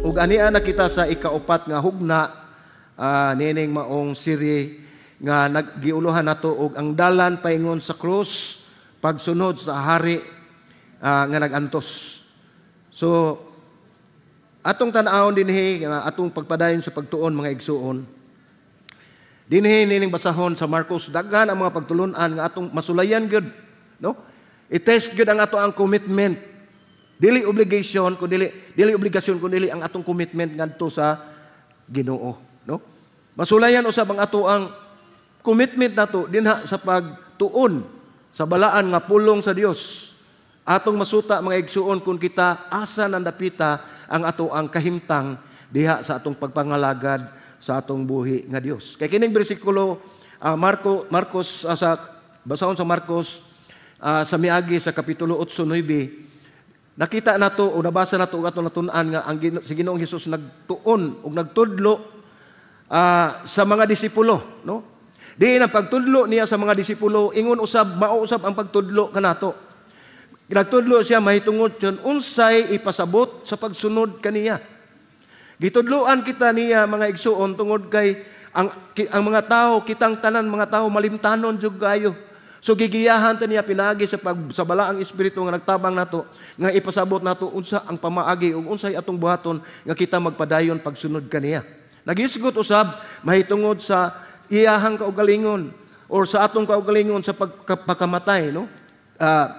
Ug ania na kita sa ikaupat nga hugna niining maong siri nga naggiuluhan nato og ang dalan paingon sa krus, pagsunod sa hari nga nagantos. So atong tan-awon dinhi nga atong pagpadayon sa pagtuon, mga igsuon. Dinhi nining basahon sa Marcos, daghan ang mga pagtulunan nga atong masulayan gyud, no? I-test gyud ang ato ang commitment. Dili obligation kun dili dili obligasyon kun dili ang atong commitment ngadto sa Ginoo, no? Masulayan usab ang ato ang commitment nato dinha sa pagtuon sa balaan nga pulong sa Dios. Atong masuta, mga igsuon, kung kita asa nandapita ang ato ang kahimtang diha sa atong pagpangalagad sa atong buhi nga Dios. Kay kining bersikulo Marcos sa basahon sa Marcos sa miagi sa kapitulo 8:9, nakita nato o nabasa nato ug atong natun-an nga ang si Ginoong Hesus nagtuon ug nagtudlo sa mga disipulo, no? Diin ang pagtudlo niya sa mga disipulo, ingon usab, mao usab ang pagtudlo kanato. Nagtudlo siya mahitungod kun unsay ipasabot sa pagsunod kaniya. Gitudloan kita niya, mga igsuon, tungod kay ang mga tao, kitang tanan mga tao malimtanon jud kayo. So gigiyahan ta niya pinaagi sa balaang espiritu nga nagtabang nato nga ipasabot nato unsa ang pamaagi ug unsay atong buhaton nga kita magpadayon pagsunod kaniya. Nagisgot usab mahitungod sa iyahang kaugalingon or sa atong kaugalingon sa pagpakamatay, no?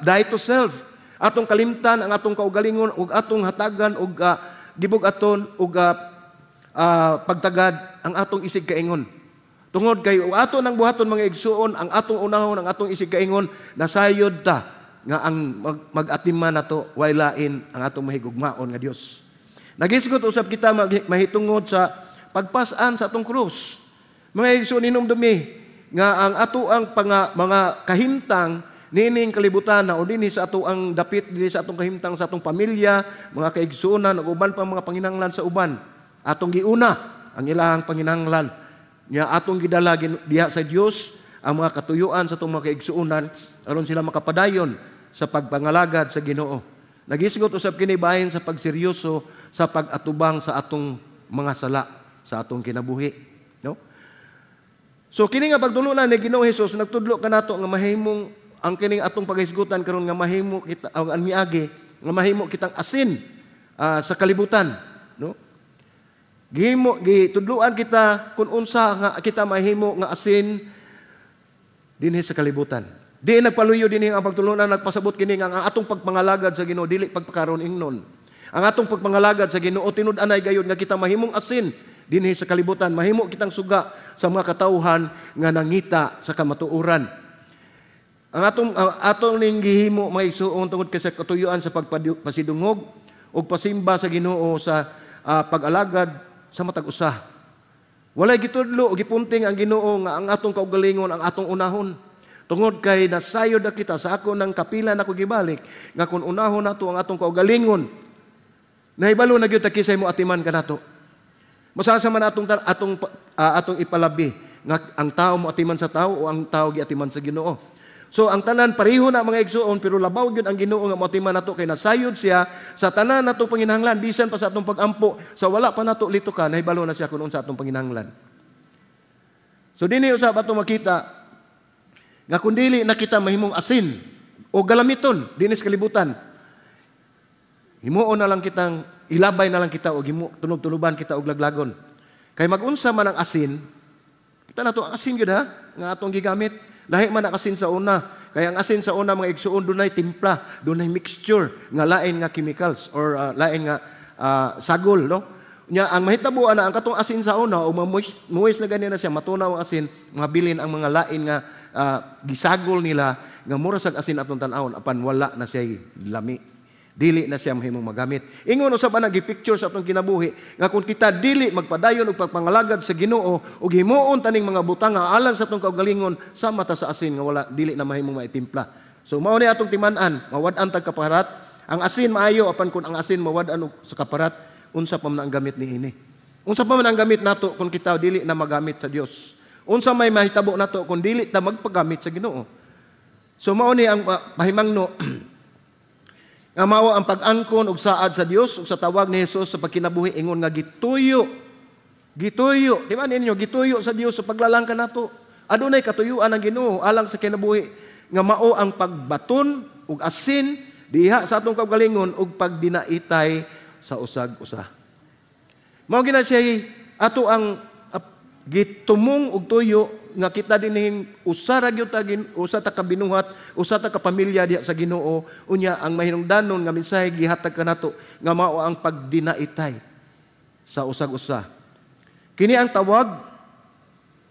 Die to self. Atong kalimtan ang atong kaugalingon ug atong hatagan og gibug-aton ug pagtagad ang atong isig kaingon. Tungod kay ato nang buhaton, mga igsuon, ang atong unahon ang atong isig kaingon, nasayod ta nga ang mag-atiman nato way lain ang atong mahigugmaon nga Dios. Nagisgot usab kita mahitungod sa pagpas-an sa atong krus. Mga igsuon, hinumdumi nga ang ato ang mga kahimtang niining kalibutan na o dinhi sa ato ang dapit, dinhi sa atong kahimtang sa atong pamilya, mga kaigsuonan ug uban pang mga panginahanglan sa uban. Atong giuna ang ilahang panginahanglan. Nya atong gidala diha sa Dios ang mga katuyuan sa atong mga kaigsuonan aron sila makapadayon sa pagpangalagad sa Ginoo. Nagisgot usab kini bahin sa pagseryoso sa pag-atubang sa atong mga sala sa atong kinabuhi, no? So kini nga pagtulunan ni Ginoong Hesus nagtudlo kanato nga mahimong ang kining atong paghisgutan karon nga mahimo kita ang miagi nga mahimo kitang asin sa kalibutan, no? Gihimo, gitudluan kita kung unsa nga kita mahimo nga asin dinhi sa kalibutan. Di nagpaluyo dinhi ang pagtulunan, nagpasabot kini nga ang atong pagpangalagad sa Ginoo dili pagpakaron ingnon. Ang atong pagpangalagad sa Ginoo tinud-anay gayud nga kita mahimong asin dinhi sa kalibutan, mahimo kitang suga sa mga katawhan nga nangita sa kamatuoran. Ang atong ning gihimo, mga igsuon, tungod kay sa katuyuan sa pagpasidungog ug pasimba sa Ginoo sa pag-alagad sa matag usa. Walay gitudlo o gipunting ang Ginoo nga ang atong kaugalingon ang atong unahon. Tungod kay nasayod na kita sa ako ng kapila na ko gibalik nga kung unahon nato ang atong kaugalingon, nahibalo na gyud ta kisay mo atiman kanato. Masasa man atong ipalabi nga ang tao mo atiman sa tao o ang tao giatiman sa Ginoo. So ang tanan pareho na, mga igsuon, pero labaw gyud ang Ginoo nga moatiman nato kay nasayod siya sa tanan natong panginahanglan bisan pa sa atong pagampo. Sa wala pa nato litukan, nahibalo na siya kung unsa atong panginahanglan. So dinhi usab atong makita nga kung dili na kita mahimong asin o galamiton dinhi sa kalibutan, himuon na lang kitang ilabay na lang kita o himo tunog-tunuban kita og laglagon. Kay magunsa man ang asin, kita nato ang asin gyud ha nga atong gigamit. Lahi man ang asin sa una. Kaya ang asin sa una, mga igsuon, dunay timpla, dunay mixture nga lain nga chemicals or lain nga sagol, no? Nya ang mahitabo ana ang katong asin sa una o mamoist na gani na siya, matunaw ang asin, mabilin ang mga lain nga gisagol nila nga mura sag asin atong tan-awon apan wala na siya lami. Dili na siya mahimong magamit. Ingon usab ana gi-picture sa atong kinabuhi nga kung kita dili magpadayon og pagpangalagad sa Ginoo ug himuon taning mga butang nga alang sa atong kaugalingon, sama ta sa asin nga wala dili na mahimong maitimpla. So mao ni atong timan-an, mawad-an tag kaparat. Ang asin maayo, apan kung ang asin mawad-an og sa kaparat, unsa pa man ang gamit niini? Unsa pa man ang gamit nato kung kita dili na magamit sa Dios? Unsa may mahitabo nato kung dili ta magpagamit sa Ginoo? So mao ni ang pahimangno Nga mao ang pag-angkon og saad sa Dios ug sa tawag ni Hesus sa pagkinabuhi ingon nga gituyo. Gituyo, di ba ninyo gituyo sa Dios sa paglalang kanato? Adunay katuyuan ang Ginoo alang sa kinabuhi nga mao ang pagbaton ug asin diha sa atong kaugalingon ug pagdinaitay sa usag usa. Mao gina siya ato ang gitumong og tuyo nga kita dinhing usa ra gyud ta, usa ta ka binuhat, usa ta ka pamilya diha sa Ginoo. Unya ang mahinungdanon nga mensahe gihatag kanato nga mao ang pagdinaitay sa usag-usa. Kini ang tawag,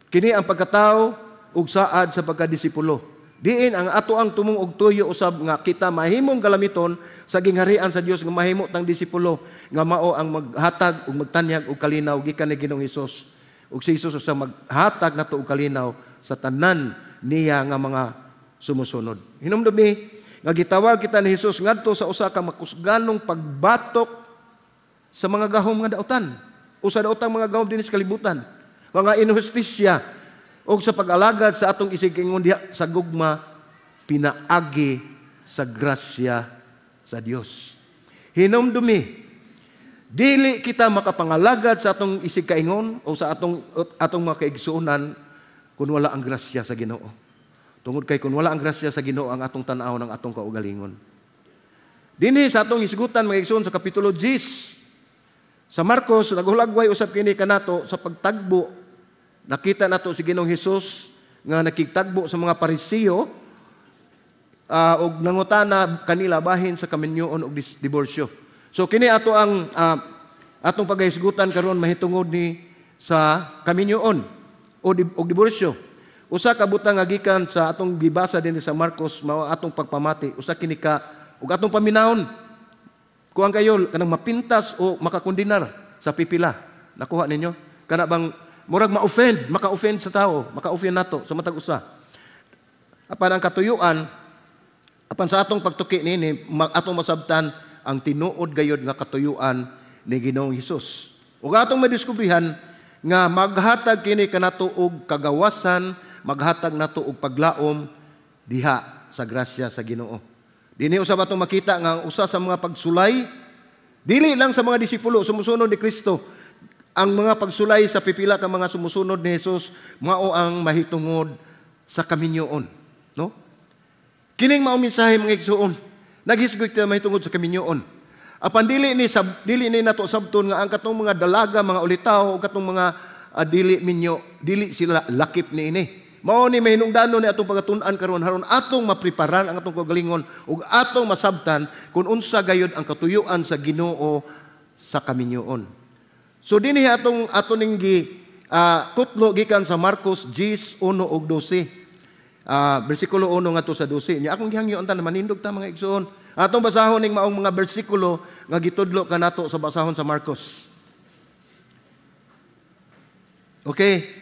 kini ang pagkatao ug saad sa pagkadisipulo. Diin ang ato ang tumong og tuyo usab nga kita mahimong galamiton sa gingharian sa Dios, nga mahimo tang disipulo nga mao ang maghatag ug magtanyag og kalinaw gikan ni Ginoong Hesus, ug si Jesus sa maghatag nato og kalinaw sa tanan niya nga mga sumusunod. Hinumdumi nga gitawag kita ni Hesus ngadto sa usa ka makusganong pagbatok sa mga gahom nga dautan. Usa daotang mga gahom dinhi sa kalibutan, mga inhustisya, ug sa pag-alagad sa atong isigkaingon diha sa gugma pinaagi sa grasya sa Dios. Hinumdumi, dili kita makapangalagad sa atong isigkaingon o sa atong atong mga kaigsuonan kung wala ang grasya sa Ginoo. Tungod kay kung wala ang grasya sa Ginoo, ang atong tan-aw ng atong kaugalingon. Dinhi sa atong hisgutan, mga igsoon, sa kapitulo 10 sa Marcos, naghulagway usab kini kanato sa pagtagbo. Nakita nato si Ginoong Hesus nga nakigtagbo sa mga Parisiyo og nangutana kanila bahin sa kaminyoon og diborsyo. So kini ato ang atong paghisgutan karon mahitungod ni sa kaminyoon o diborsyo. Usa ka butang nga gikan sa atong gibasa dinhi sa Marcos mao atong pagpamati. Usa kini ka ug atong paminawon. Kuan kayo kanang mapintas o makakondenar sa pipila. Nakuha ninyo? Kana bang murag ma-offend, maka-offend sa tao, maka-offend nato sa matag usa. Apan ang katuyuan, apan sa atong pagtuki nini, atong masabtan ang tinuod gayod nga katuyuan ni Ginoong Hesus. Ug atong madiskubrihan nga maghatag kini kanato og kagawasan, maghatag nato og paglaom diha sa grasya sa Ginoo. Dinhi usab atong makita nga ang usa sa mga pagsulay dili lang sa mga disipulo sumusunod ni Kristo, ang mga pagsulay sa pipila ka mga sumusunod ni Hesus mao ang mahitungod sa kaminyoon, no? Kining mao mensahe, mga igsuon. Naghisgot kita mahitungod sa kaminyoon. Apan dili ni nato sabton nga ang katong mga dalaga, mga ulitaw o katong mga dili minyo, dili sila lakip niini. Mao ni mahinungdanon ni atong pagatun-an karon haron atong mapreparan ang atong kaugalingon ug atong masabtan kung unsa gayud ang katuyuan sa Ginoo sa kaminyoon. So dinhi atong ato ning gi kutlo gikan sa Marcos 10:1 ug 12. Bersikulo 1 ngadto sa 12. Nya akong gihangyo unta na manindog ta, mga igsoon. Atong basahon ning maong mga bersikulo nga gitudlo kanato sa basahon sa Marcos. Okay.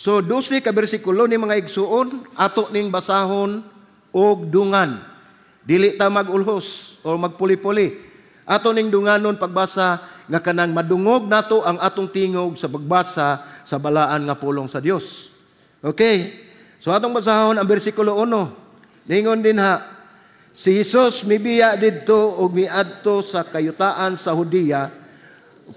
So 12 ka bersikulo ni, mga igsuon, ato ning basahon og dungan. Dili ta mag-ulhos o magpuli-puli. Ato ning dunganon pagbasa nga kanang madungog nato ang atong tingog sa pagbasa sa balaan nga pulong sa Dios. Okay. So atong basahon ang bersikulo 1. Ningon dinha, si Jesus mibiya didto ug miadto sa kayutaan sa Judea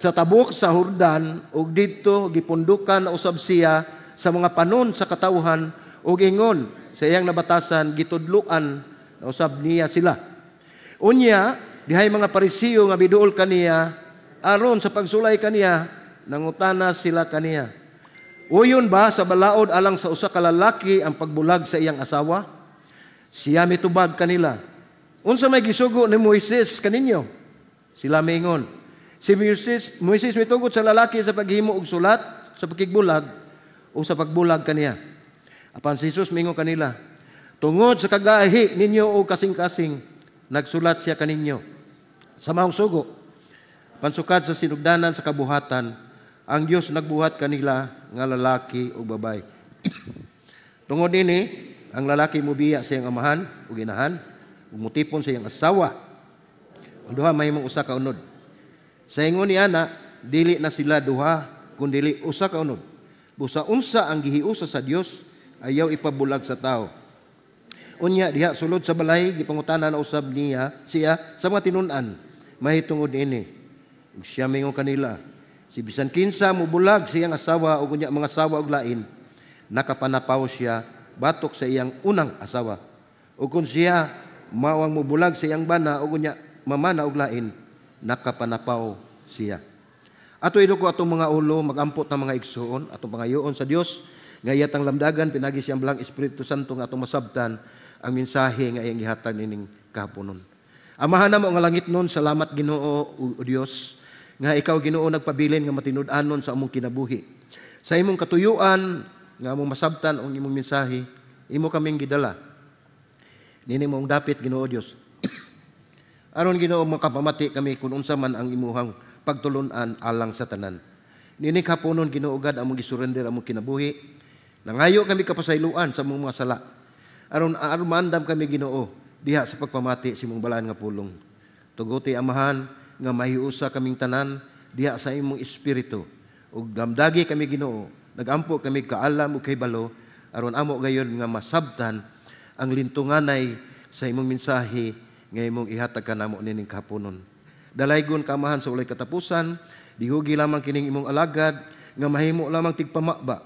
sa tabok sa Jordan, ug didto gipundukan na usab siya sa mga panon sa katawhan, ug ingon sa iyang nabatasan gitudloan na usab niya sila. Unya dihay mga Parisiyo nga miduol kaniya aron sa pagsulay kaniya, nangutana sila kaniya. Uyon ba sa balaod alang sa usa ka lalaki ang pagbulag sa iyang asawa? Siya mitubag kanila. Unsa may gisugo ni Moises kaninyo? Sila miingon. Si Moises mitugot sa lalaki sa paghimo og sulat sa pagkigbulag o sa pagbulag kaniya. Apan si Jesus mingon kanila, tungod sa kagahi ninyo og kasing-kasing, nagsulat siya kaninyo sa maong sugo. Pansukad sa sinugdanan sa kabuhatan, ang Dios nagbuhat kanila nga lalaki ug babae. Tungod nini, ang lalaki mubiya sa iyang amahan ug inahan ug mutipon sa iyang asawa. Ang duha mahimong usa ka unod. Sa ingon ni ana, dili na sila duha kun dili usa ka unod. Busa unsa ang gihiusa sa Dios, ayaw ipabulag sa tao. Unya diha sulod sa balay gipangutana na usab niya siya sa mga tinun-an mahitungod niini. Ug siya mingon kanila, si bisan kinsa mobulag sa iyang asawa ug unya mga asawa og lain, nakapanapaw siya batok sa iyang unang asawa. Ug kun siya mao ang mobulag sa iyang bana ug unya mamana og lain, nakapanapaw siya. Ato iduko atong mga ulo, magampo ta mga igsuon, atong pangayoon sa Dios nga iyatang lamdagan pinagi siyang Balaang Espiritu Santo nga atong masabtan ang mensahe nga iyang gihatag nining kahaponon. Amahan namo nga langit nun, salamat Ginoo o Dios nga ikaw Ginoo nagpabilin nga matinud-anon sa among kinabuhi. Sa imong katuyuan nga among masabtan ang imong mensahe, imo kaming gidala. Nini mong dapit Ginoo Dios. Aron Ginoo makapamati kami kung unsa man ang imuhang pagtulun-an alang sa tanan. Nini kahaponon Ginoo God among gisurrender among kinabuhi. Nangayo kami kapasayloan sa among mga sala. Aron aron maandam kami Ginoo diha sa pagpamati sa imong balaan nga pulong. Tuguti Amahan nga mahiusa kaming tanan diha sa imong espiritu. Ug damdagi kami Ginoo, nagampo kami kaalam ug kahibalo aron amo gayon nga masabtan ang lintunganay sa imong mensahe nga imong ihatag kanamo nining kahaponon. Dalaygon kamahan sa walay katapusan, dihugi lamang kining imong alagad nga mahimo lamang tigpamaba.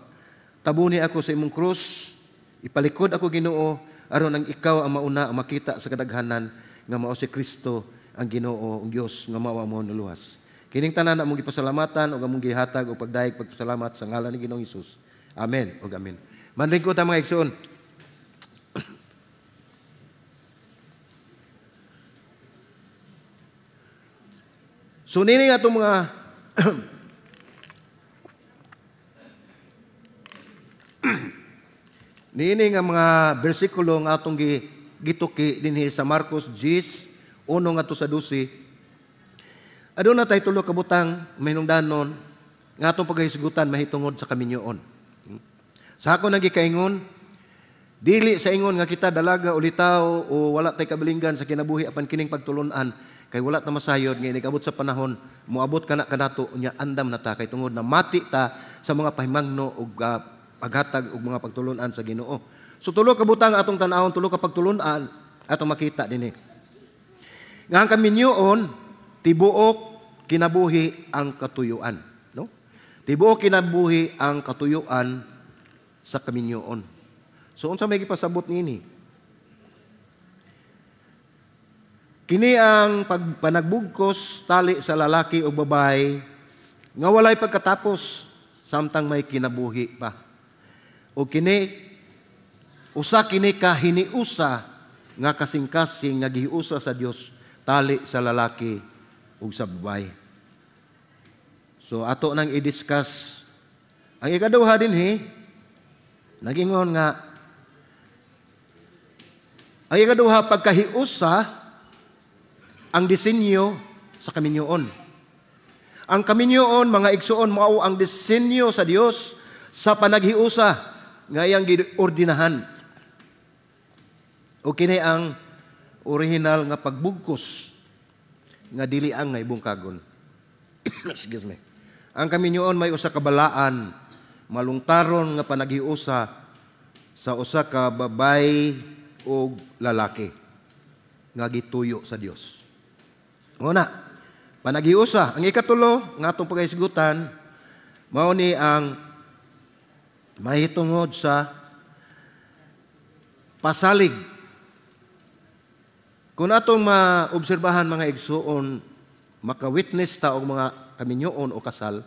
Tabuni ako sa imong krus, ipalikod ako Ginoo aron ang ikaw ang mauna ang makita sa kadaghanan nga mao si Kristo ang Ginoo ang Dios nga mao ang nuluwas. Kining tanan among gipasalamatan ug among gihatag og pagdayeg pagpasalamat sa ngalan ni Ginoong Hesus. Amen ug amen. Manlingkod ta mga igsoon. So nini atong mga niini nga mga bersikulo nga atong gituki dinhi sa Marcos 10, 1 ngadto sa 12. Aduna tay tulo ka butang mahinungdanon nga atong paghisgutan mahitungod sa kaminyoon. Sa ako nang gikaingon, dili sa ingon nga kita dalaga o litaw o wala tay kabalinggan sa kinabuhi apan kining pagtulun-an kay wala ta masayod nga inig-abot sa panahon moabot kana kanato unya andam na ta kay tungod na mati ta sa mga pahimangno ug paghatag og mga pagtulun-an sa Ginoo. So tulo ka butang atong tan-awon, tulo ka pagtulun-an atong makita dinhi. Nga ang kaminyoon tibuok kinabuhi ang katuyuan, no? Tibuok kinabuhi ang katuyuan sa kaminyoon. So unsa may gipasabot niini? Kini ang pagpanagbugkos tali sa lalaki o babae nga walay pagkatapos samtang may kinabuhi pa. O kini usa kini ka hiniusa nga kasing-kasing nga gihiusa sa Dios tali sa lalaki ug sa babae. So ato nang i-discuss ang ikaduha dinhi, nagingon nga ang ikaduha pagkahiusa ang disenyo sa kaminyoon. Ang kaminyoon, mga igsuon, mao ang disenyo sa Dios sa panaghiusa nga iyang giordinahan. O kini ang original nga pagbugkos nga dili ang ngay bungkagon. Excuse me. Ang kaminyoon may usa ka balaan, malungtaron nga panaghiusa sa usa ka babay o lalaki nga gituyo sa Dios. Una, panaghiusa. Ang ikatulo nga atong paghisgutan mao ni ang mahitungod sa pasalig. Kung atong maobserbahan mga igsuon, maka-witness ta og mga kaminyoon o kasal,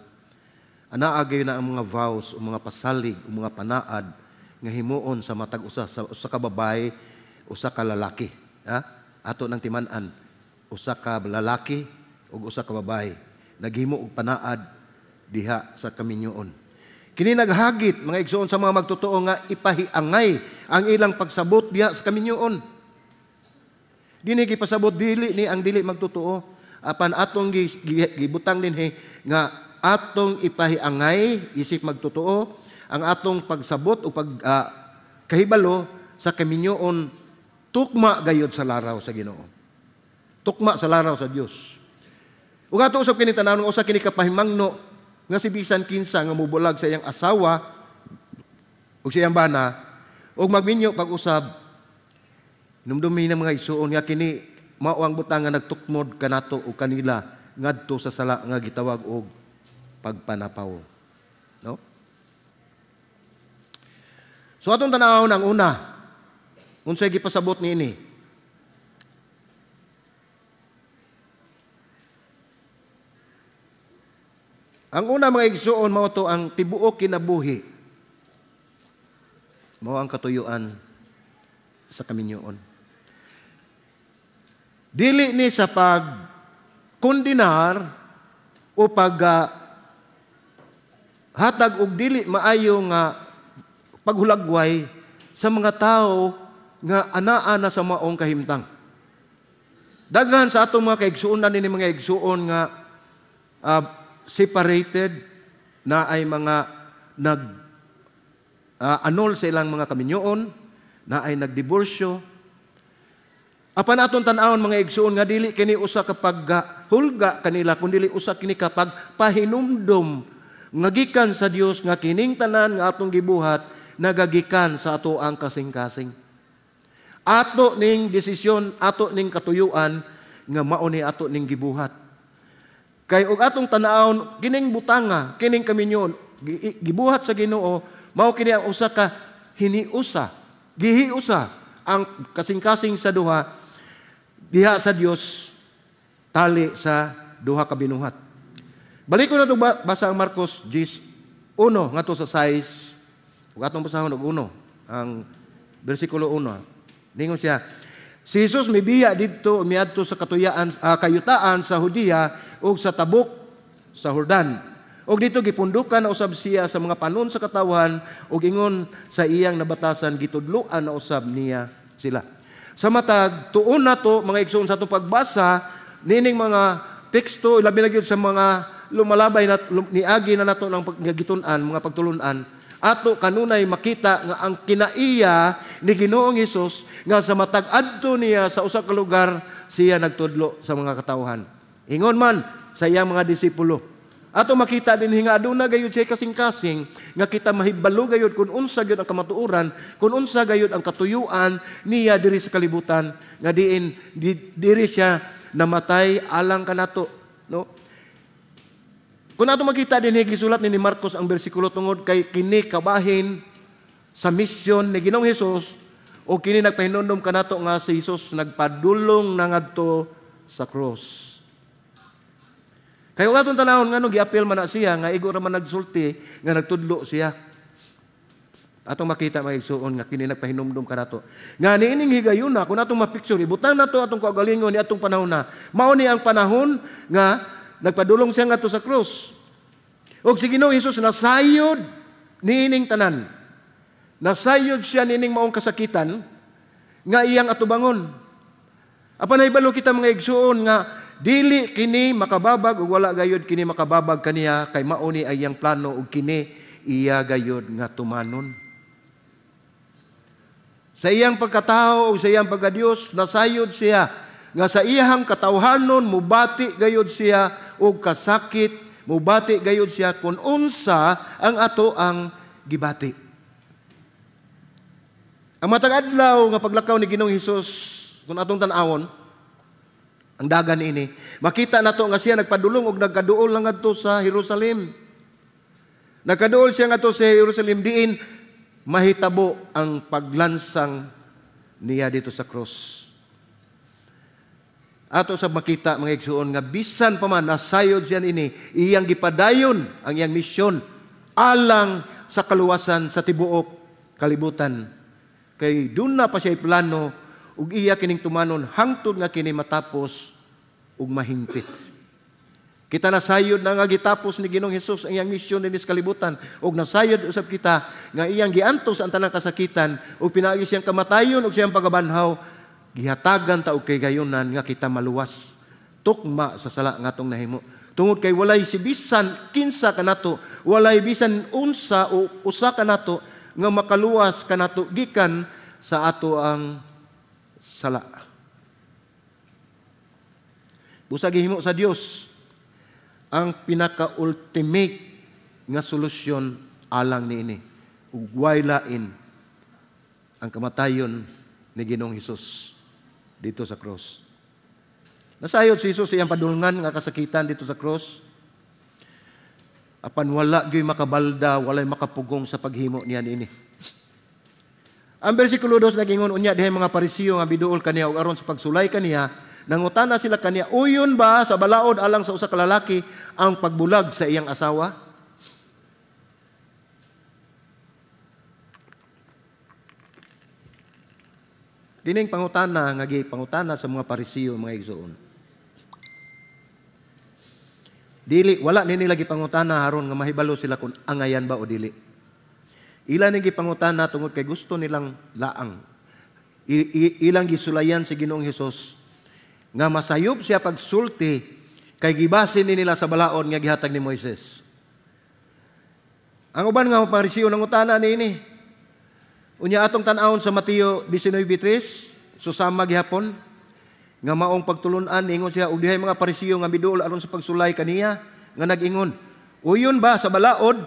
anaa gayon na ang mga vows o mga pasalig o mga panaad nga himuon sa matag usa sa usa ka babae, usa ka lalaki. Ha? Ato nang timan-an, usa ka lalaki ug usa ka babae naghimo og panaad diha sa kaminyoon. Kini naghagit mga igsuon sa mga magtotoo nga ipahiangay ang ilang pagsabot diha sa kaminyoon. Dini gipasabot dili ni ang dili magtotoo apan atong gibutang dinhi nga atong ipahiangay isip magtotoo ang atong pagsabot o pag kahibalo sa kaminyoon tukma gayod sa laraw sa Ginoo. Tukma sa laraw sa Dios. Ug ato usab kini tan-awon usa kini kapahimangno nga si bisan kinsa nga mobulag sa iyang asawa ug sa iyang bana ug magminyo pag-usab Numdumi ng mga igsuon nga kini mao ang butang nga nagtukmod kanato o kanila ngadto sa sala nga gitawag og pagpanapaw. No? So atong tan-awon ang una. Unsay gipasabot niini? Ang una, mga igsuon, mao to ang tibuok kinabuhi. Mao ang katuyuan sa kaminyoon. Dili ni sa pagkundinar o pag hatag og dili maayo nga paghulagway sa mga tao nga anaa na sa maong kahimtang. Daghan sa atong mga kaigsuonan nini, mga igsuon nga separated na ay mga nag anol sa ilang mga kaminyoon, na ay nagdiborsyo. Apan atong tan-awon, mga igsuon, nga dili kini usa ka paghulga kanila, kun dili usa kini kapag pahinumdom nga gikan sa Dios nga kining tanan nga atong gibuhat nagagikan sa ato ang kasing-kasing. Ato ning desisyon, ato ning katuyuan nga mao ni ato ning gibuhat. Kay og atong tan-awon kining butanga, kining kaminyoon gibuhat sa Ginoo, mao kini ang usa ka hiniusa, gihiusa ang kasing-kasing sa duha diha sa Dios tali sa duha ka binuhat. Balik ko na ito, basa ang Marcos 1 ngadto sa 6. Ug atong basahon og 1 ang bersikulo 1. Ningon siya, si Jesus mibiya didto miadto sa katuyaan kayutaan sa Judea ug sa tabok sa Jordan. Og dito gipundukan na usab siya sa mga panon sa katawhan ug ingon sa iyang nabatasan gitudloan na usab niya sila. Sa matag tuon nato, mga igsoon, sa atong pagbasa nining mga teksto, labi na gyud sa mga lumalabay na niagi na nato ng gitun-an, mga pagtulun-an, ato kanunay makita nga ang kinaiya ni Ginoong Hesus nga sa matag adto niya sa usa ka lugar siya nagtudlo sa mga katawhan. Ingon man sa iyang mga disipulo. Ato makita din nga aduna gayud siya kasing-kasing nga kita mahibalo gayud kung unsa gyud ang kamatuoran, kung unsa gayud ang katuyuan niya diri sa kalibutan nga diin diri siya namatay alang kanato, no? Kung ato makita din gisulat ni Marcos ang bersikulo tungod kay kini kabahin sa misyon ni Ginoong Hesus o kini nagpahinumdom kanato nga si Hesus nagpadulong na ngadto sa cross. Kay ug atong tanawon ngano giapil man na siya nga igo ra man nagsulti nga nagtudlo siya. Atong makita, mga igsuon, nga kini nagpahinumdom kanato. Nga niining higayuna kung atong mapicture ibutang nato atong kaugalingon ni atong panahon na mao ni ang panahon nga nagpadulong siya ngadto sa krus. Og si Ginoong Hesus nasayod niining tanan. Nasayod siya niining maong kasakitan nga iyang atubangon. Apan nahibalo kita, mga igsuon, nga dili kini makababag ug wala gayod kini makababag kaniya kay mao ni ay iyang plano ug kini iya gayod nga tumanon. Sa iyang pagkatao ug sa iyang pagkadiyos nasayod siya nga sa iyang katawhanon mubati gayod siya og kasakit, mubati gayod siya kung unsa ang ato ang gibati. Ang matag adlaw nga paglakaw ni Ginoong Hesus, kung atong tan-awon ang dagan ini, makita nato nga siya nagpadulong og nagkaduol lang ngadto sa Jerusalem. Nagkaduol siya ngadto sa Jerusalem diin mahitabo ang paglansang niya dito sa cross. Ato sa makita, mga igsuon, nga bisan pa man nasayod siya ini, iyang gipadayon ang iyang misyon alang sa kaluwasan sa tibuok kalibutan. Kay duna na pa siya plano ug iya kining tumanon hangtod nga kini matapos ug mahingpit. Kita nasayod na nga gitapos ni Ginoong Hesus ang iyang misyon dinhi sa kalibutan ug nasayod usab kita nga iyang giantos ang tanang kasakitan ug pinaagi siyang kamatayon ug siyang pagabanhaw, gihatagan ta og kagayonan nga kita maluwas tukma sa sala nga atong nahimo. Tungod kay walay si bisan kinsa kanato, walay bisan unsa o usa kanato nga makaluwas kanato gikan sa ato ang sala. Busa gihimo sa Dios ang pinaka-ultimate nga solusyon alang niini, ug way lain ang kamatayon ni Ginoong Hesus. dito sa cross. Nasayod si Jesus iyang padulngan nga kasakitan dito sa cross. Apan wala gyud makabalda, walay makapugong sa paghimo niya niini. Ang bersikulo 2 nagingon, unya dihay mga Parisiyo nga biduol kaniya ug aron sa pagsulay kaniya, nangutana sila kaniya, uyon ba sa balaod alang sa usa ka lalaki ang pagbulag sa iyang asawa? Dining pangutana nga gipangutana sa mga Parisiyo, mga igsoon. Dili, wala ni nila gipangutana aron nga mahibalo sila kung angayan ba o dili. Ila ning gipangutana tungod kay gusto nilang laang. Ilang gisulayan si Ginoong Hesus nga masayop siya pagsulti kay gibase ni nila sa balaod nga gihatag ni Moises. Ang uban nga Parisiyo nangutana niini. Unya atong tan-awon sa Mateo 19:3, susama gihapon nga maong pagtulun-an niingon siya og dihay mga Parisiyo nga miduol aron sa pagsulay kaniya nga nag-ingon, uyon ba sa balaod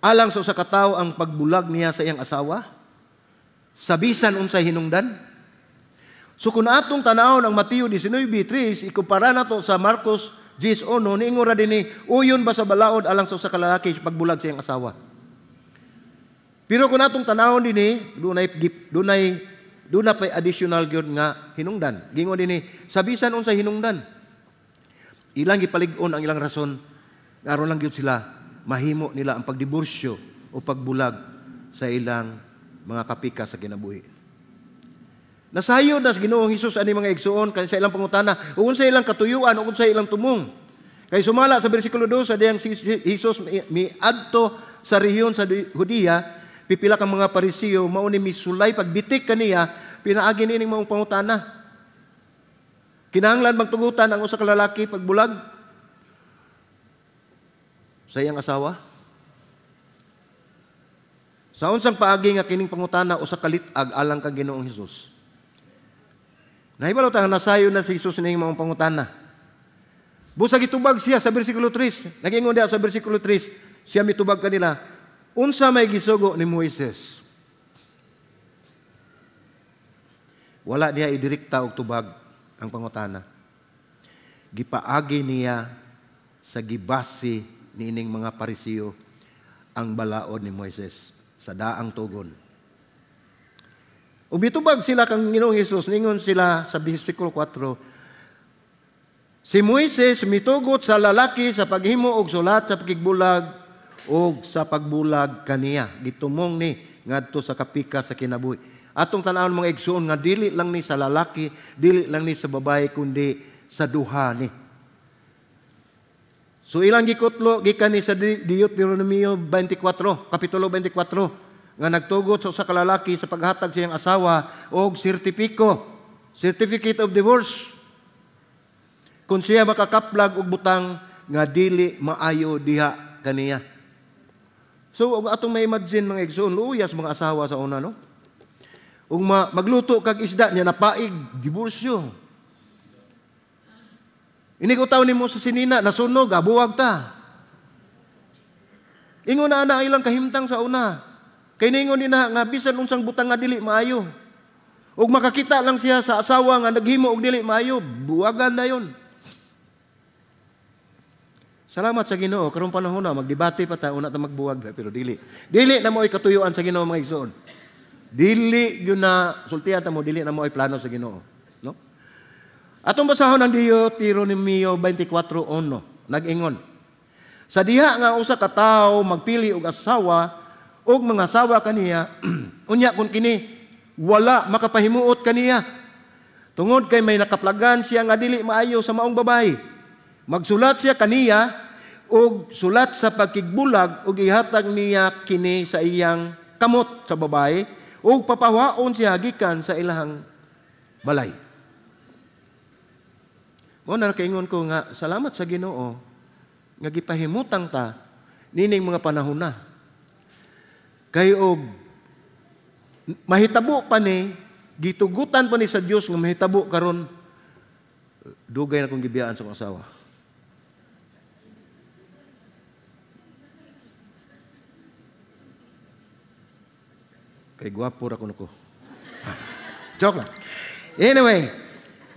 alang sa usa ka tawo ang pagbulag niya sa iyang asawa sa bisan unsay hinungdan? So kung atong tan-awon ang Mateo 19:3 ikumpara nato sa Marcos 10:1, niingon ra dinhi, uyon ba sa balaod alang sa usa ka lalaki sa pagbulag sa iyang asawa? Pero kung atong tan-awon dinhi, dunay pay additional gyud nga hinungdan. Gingon dinhi, sa bisan unsay hinungdan. Ilang gipalig-on ang ilang rason, aron lang gyud sila mahimo nila ang pagdiborsyo o pagbulag sa ilang mga kapika sa kinabuhi. Nasayod na sa Ginoong Hesus ani mga igsuon kay sa ilang pangutana, ug unsa ilang katuyuan, ug unsa ilang tumong. Kay sumala sa bersikulo 2 sa diyang si Hesus miadto sa rehiyon sa Judea, pipila ka mga Parisiyo mao ni misulay pagbitik kaniya pinaagi niining maong pangutana. Kinahanglan magtugutan ang usa ka lalaki pagbulag sa iyang asawa? Sa unsang paagi nga kining pangutana usa ka lit-ag alang kang Ginoong Hesus? Nahibalo ta nga nasayo na si Hesus nining maong pangutana. Busag gitubag siya sa bersikulo 3. Nagingon diha sa bersikulo 3, siya mitubag kanila, unsa may gisugo ni Moises? Wala niya idirekta og tubag ang pangutana. Gipaagi niya sa gibase niining mga Parisiyo ang balaod ni Moises sa daang tugon. Ug mitubag sila kang Ginoong Hesus, ningon sila sa bersikulo 4, si Moises mitugot sa lalaki sa paghimo og sulat sa pagbulag og sa pagbulag kaniya. Gitumong ni ngadto sa kapika sa kinabuhi. Atong tan-awon mga igsoon nga dili lang ni sa lalaki, dili lang ni sa babae, kundi sa duha ni. So ilang gikutlo gikan ni sa Deuteronomio 24, kapitulo 24, nga nagtugot sa usa ka lalaki sa paghatag sa iyang asawa og sertipiko, certificate of divorce. Kung siya makakaplag og butang nga dili maayo diha kaniya. So og atong ma-imagine mga igsoon, luuyas mga asawa sa una, no? Ug magluto kag isda niya napaig, diborsyo. Inig utaw nimo sa sinina, nasunog, abuwag ta. Ingon na ana ilang kahimtang sa una. Kay ningon nina nga bisan unsang butang nga dili maayo. Ug makakita lang siya sa asawa nga naghimo og dili maayo, buwagan na yon. Salamat sa Ginoo, karong panahon na magdebate pa ta una ta magbuwag, pero dili. Dili na mo'y katuyuan sa Ginoo mga igsoon. Dili yun na sultihan ta mo, dili na mo'y plano sa Ginoo, no? Atong basahon ang Deuteronomio 24:1, nag-ingon. Sa diha nga usa ka tawo magpili og asawa og mga asawa kaniya, unya kun kini wala makapahimuot kaniya. Tungod kay may nakaplagan siya nga dili maayo sa maong babae. Magsulat siya kaniya og sulat sa pagkigbulag og ihatag niya kini sa iyang kamot sa babae og papawaon siya gikan sa ilahang balay. Mao na nakaingon ko nga salamat sa Ginoo nga gipahimutang ta nining mga panahon na. Kay og mahitabo pa ni, gitugutan pa ni sa Dios nga mahitabo karon, dugay na kong gibiyaan sa akong asawa. Kay gwapo ra kuno ko. Joke lang. Anyway,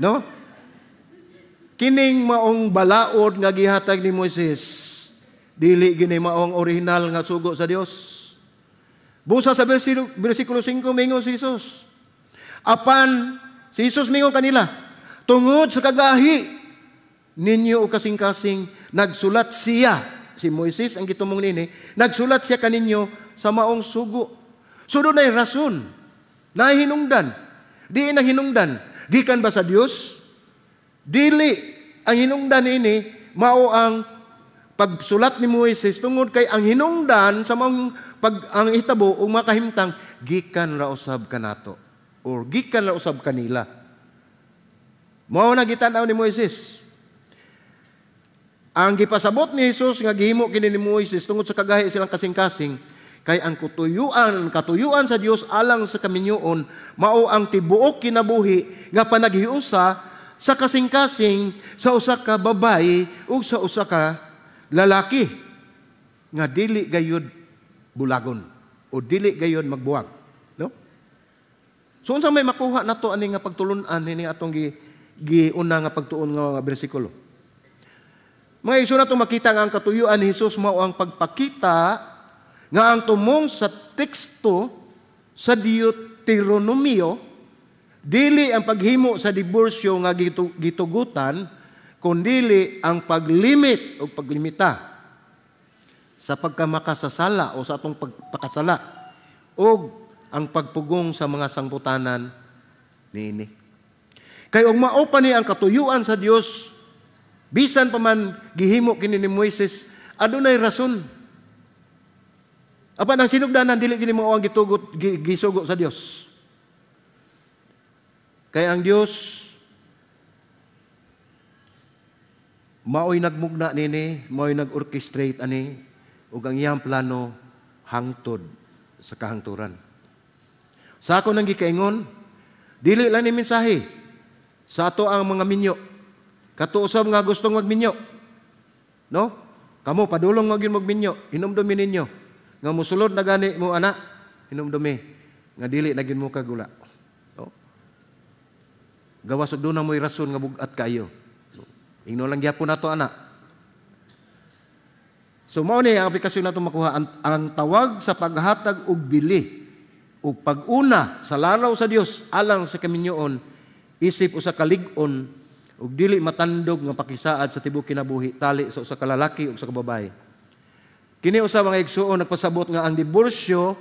no? Kining maong balaod nga gihatag ni Moises, dili gini maong orihinal nga sugo sa Dios. Busa sa versikulo 5, mingon si Jesus. Apan si Jesus mingon kanila, tungod sa kagahi ninyo o kasing-kasing, nagsulat siya, si Moises ang gitumong nini, nagsulat siya kaninyo sa maong sugo. So dunay rason, nahinungdan. Di ang hinungdan. Gikan ba sa Dios? Dili. Ang hinungdan ini mao ang pagsulat ni Moises tungod kay ang hinungdan sa maong pag ang hitabo o makahimtang gikan ra usab kanato or gikan ra usab kanila. Mao na gitan-aw ni Moises. Ang gipasabot ni Jesus nga gihimo kini ni Moises tungod sa kagahi silang kasing-kasing kay ang katuyuan sa Dios alang sa kaminyoon mao ang tibuok kinabuhi nga panaghiusa sa kasing-kasing sa usa ka babae ug sa usa ka lalaki nga dili gayud bulagon o dili gayud magbuwag, no? So unsa may makuha nato ani nga pagtulun-an ini atong giuna nga pagtuon nga mga bersikulo? Mga igsoon, nato makita nga ang katuyuan ni Jesus mao ang pagpakita nga ang tumong sa teksto sa Deuteronomio dili ang paghimo sa diborsyo nga gitugutan, kundili ang paglimit o paglimita sa pagkamakasasala o sa atong pagpakasala o ang pagpugong sa mga sangputanan niini. Kay og mao pa ni ang katuyuan sa Dios, bisan pa man gihimo kini ni Moises, adunay rason. Apan ang sinugdanan dili gini mao ang gitugot gisugo sa Dios. Kay ang Dios mao'y nagmugna nini, mao'y nag-orchestrate ani, ug ang iyang plano hangtod sa kahangturan. Sa ako nang gikaingon, dili lang ni mensahe sa ato ang mga minyo. Katuusab nga gustong magminyo. No? Kamo padulong magyud magminyo, hinumdumi ninyo nga mosulod na gani mo ana, hinumdumi nga dili na gyud mo kagula. No? Gawas og duna mo'y rason nga bug-at kayo. Ingno lang gyapon nato ana. So mao ni ang aplikasyon nato makuha ang tawag sa paghatag og bili ug pag-una sa laraw sa Dios alang sa kaminyoon isip usa ka lig-on ug dili matandog nga pakisaad sa tibuok kinabuhi tali sa usa ka lalaki ug sa ka babaye. Kini usa mga igsuon nagpasabot nga ang diborsyo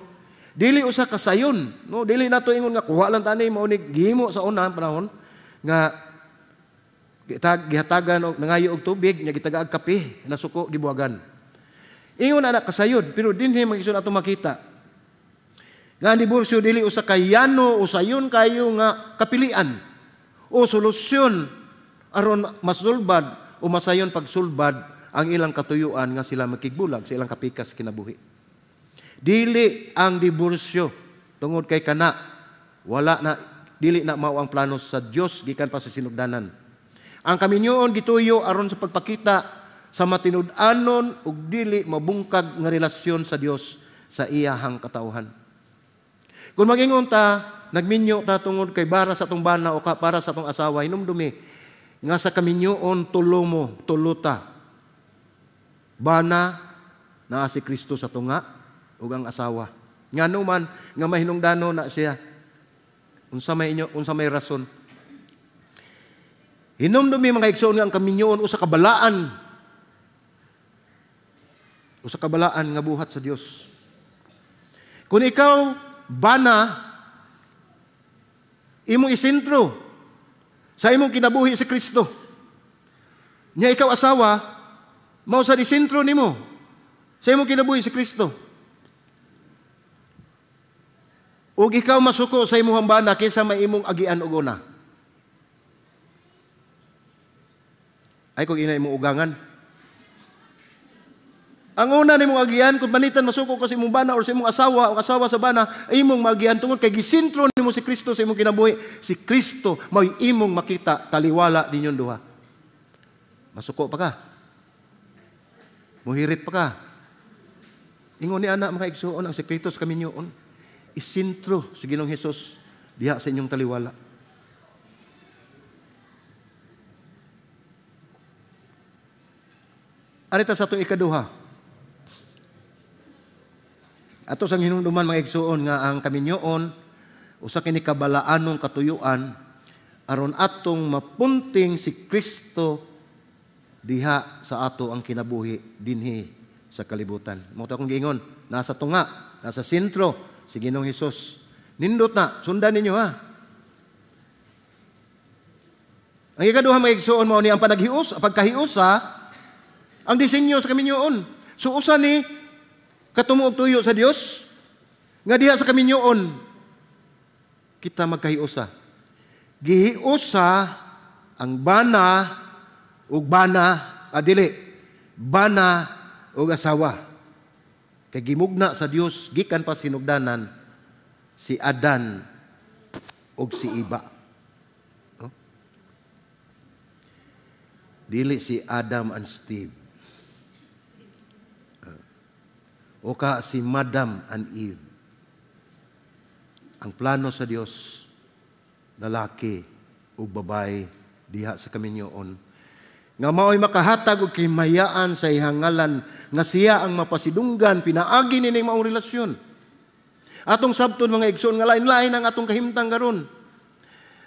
dili usa ka sayon, no? Dili nato ingon nga kuha lang tani mao ni gihimo sa unang panahon nga gihatagan og nangayo og tubig nya gitagaag kape nasuko gibuwagan. Ingon ana kasayon, pero dinhi mga igsuon ato makita nga ang diborsyo dili usa ka yano o sayon kayo nga kapilian o solusyon aron masulbad o masayon pagsulbad ang ilang katuyuan nga sila makigbulag sa ilang kapikas kinabuhi. Dili ang diborsyo tungod kay kana wala na dili na mao ang plano sa Dios gikan pa sa sinugdanan. Ang kaminyoon gituyo aron sa pagpakita sa matinud-anon ug dili mabungkag nga relasyon sa Dios sa iyahang katawhan. Kung magingon ta, nagminyo ta tungod kay bara sa atong bana o para sa atong asawa, hinumdumi nga sa kaminyoon tulo mo, tulo ta. Bana naa si Kristo sa tunga ug ang asawa. Ngano man nga mahinungdano na siya. Unsa may inyo, unsa may rason? Hinumdumi mga igsoon nga ang kaminyoon usa ka balaan. Usa ka balaan nga buhat sa Dios. Kung ikaw bana imong isentro sa imong kinabuhi si Kristo. Nya ikaw asawa, mao sa isentro nimo sa imong kinabuhi si Kristo. Ug ikaw masuko sa imong bana kaysa may imong agian og una. Ay kung ina imong ugangan. Ang una nimong agian kung panitan masuko ka sa imong bana or sa imong asawa o asawa sa bana, ay imong maagian tungod kay gisentro nimo si Kristo sa imong kinabuhi. Si Kristo mao'y imong makita taliwala ninyong duha. Masuko pa ka. Muhirit pa ka. Ingon ni ana mga igsuon ang sekreto sa kaminyoon. Isentro si Ginoong Hesus diha sa inyong taliwala. Ari ta sa atong ikaduha. Ato sang hinumduman, mga igsuon, nga ang kaminyoon usa kini ka balaanong katuyuan aron atong mapunting si Kristo diha sa ato ang kinabuhi dinhi sa kalibutan. Mao to akong giingon, nasa tunga, nasa sentro si Ginoong Hesus. Nindot na, sundan ninyo ha. Ang ikaduha, mga igsuon, mao ni ang panaghius, pagkahiusa, ang disenyo sa kaminyoon. So usa ni katumo og tuyo sa Dios nga diha sa kaminyoon kita magkahiusa. Gihiusa ang bana ug bana, dili, bana ug asawa. Kay gimugna sa Dios gikan pa sinugdanan si Adan ug si Iba. No? Dili si Adam and Steve. O ka si Madam and Eve. Ang plano sa Dios, lalaki ug babae diha sa kaminyoon nga mao'y makahatag og kimayaan sa iyang ngalan, nga siya ang mapasidunggan pinaagi nining maong relasyon. Atong sabton, mga igsoon, nga lain-lain ang atong kahimtang karon.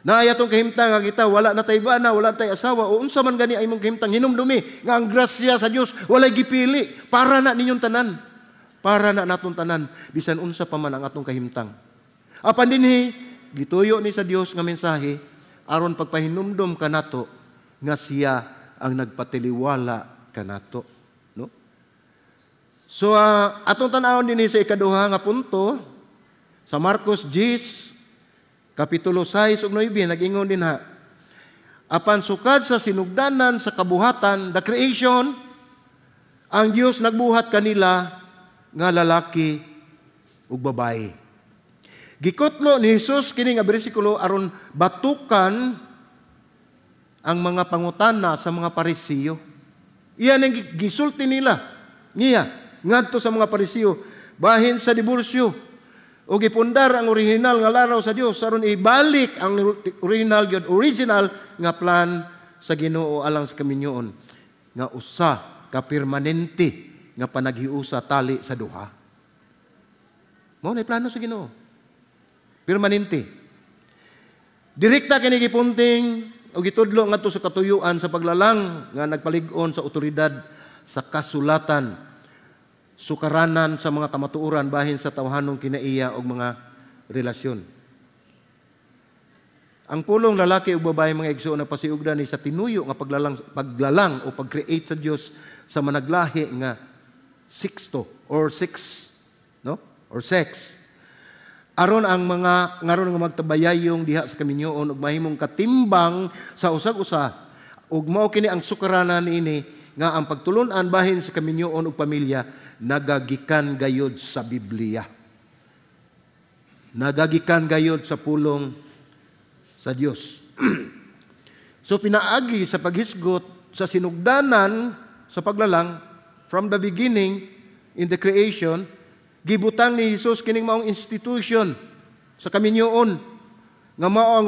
Naay atong kahimtang nga kita wala na tay bana, wala tay asawa, o unsa man gani ay imong kahimtang, hinumdumi nga ang grasya sa Dios walay gipili, para na ninyong tanan. Para na natong tanan bisan unsa pa man ang atong kahimtang. Apan dinhi gituyo ni sa Dios nga mensahe aron pagpahinumdom kanato nga siya ang nagpatiliwala kanato, no? So atong tan-awon dinhi sa ikaduha nga punto sa Marcos 10 kapitulo 6 ug 9, nag-ingon dinha: "Apan sukad sa sinugdanan sa kabuhatan, the creation, ang Dios nagbuhat kanila nga lalaki ug babae." Gikutlo ni Jesus kini nga bersikulo aron batukan ang mga pangutana sa mga Parisiyo. Iyan ang gisulti nila niya ngadto sa mga Parisiyo bahin sa diborsyo, o gipundar ang original nga laraw sa Dios aron ibalik ang original gyud, original nga plan sa Ginoo alang sa kaminyoon nga usa ka permanente nga panaghiusa tali sa duha. Mao na plano sa Ginoo. Permanente. Direkta kini gipunting o gitudlo ngadto sa katuyuan sa paglalang nga nagpalig-on sa otoridad sa kasulatan, sukaranan sa mga kamatuoran bahin sa tawhanong kinaiya og mga relasyon. Ang pulong lalaki ug babae, mga igsoon, nagpasiugda ni sa tinuyo nga paglalang o pag-create sa Dios sa managlahi nga sexto or six, no? Or sex. Aron ang mga ngaron nga magtabayayong diha sa kaminyoon ug mahimong katimbang sa usag-usa, ug mao kini ang sukaranan niini nga ang pagtulun-an bahin sa kaminyoon ug pamilya nagagikan gayod sa Biblia. Nagagikan gayod sa pulong sa Dios. So pinaagi sa paghisgot sa sinugdanan sa paglalang, from the beginning in the creation, gibutang ni Jesus kining maong institution sa kaminyoon nga mao ang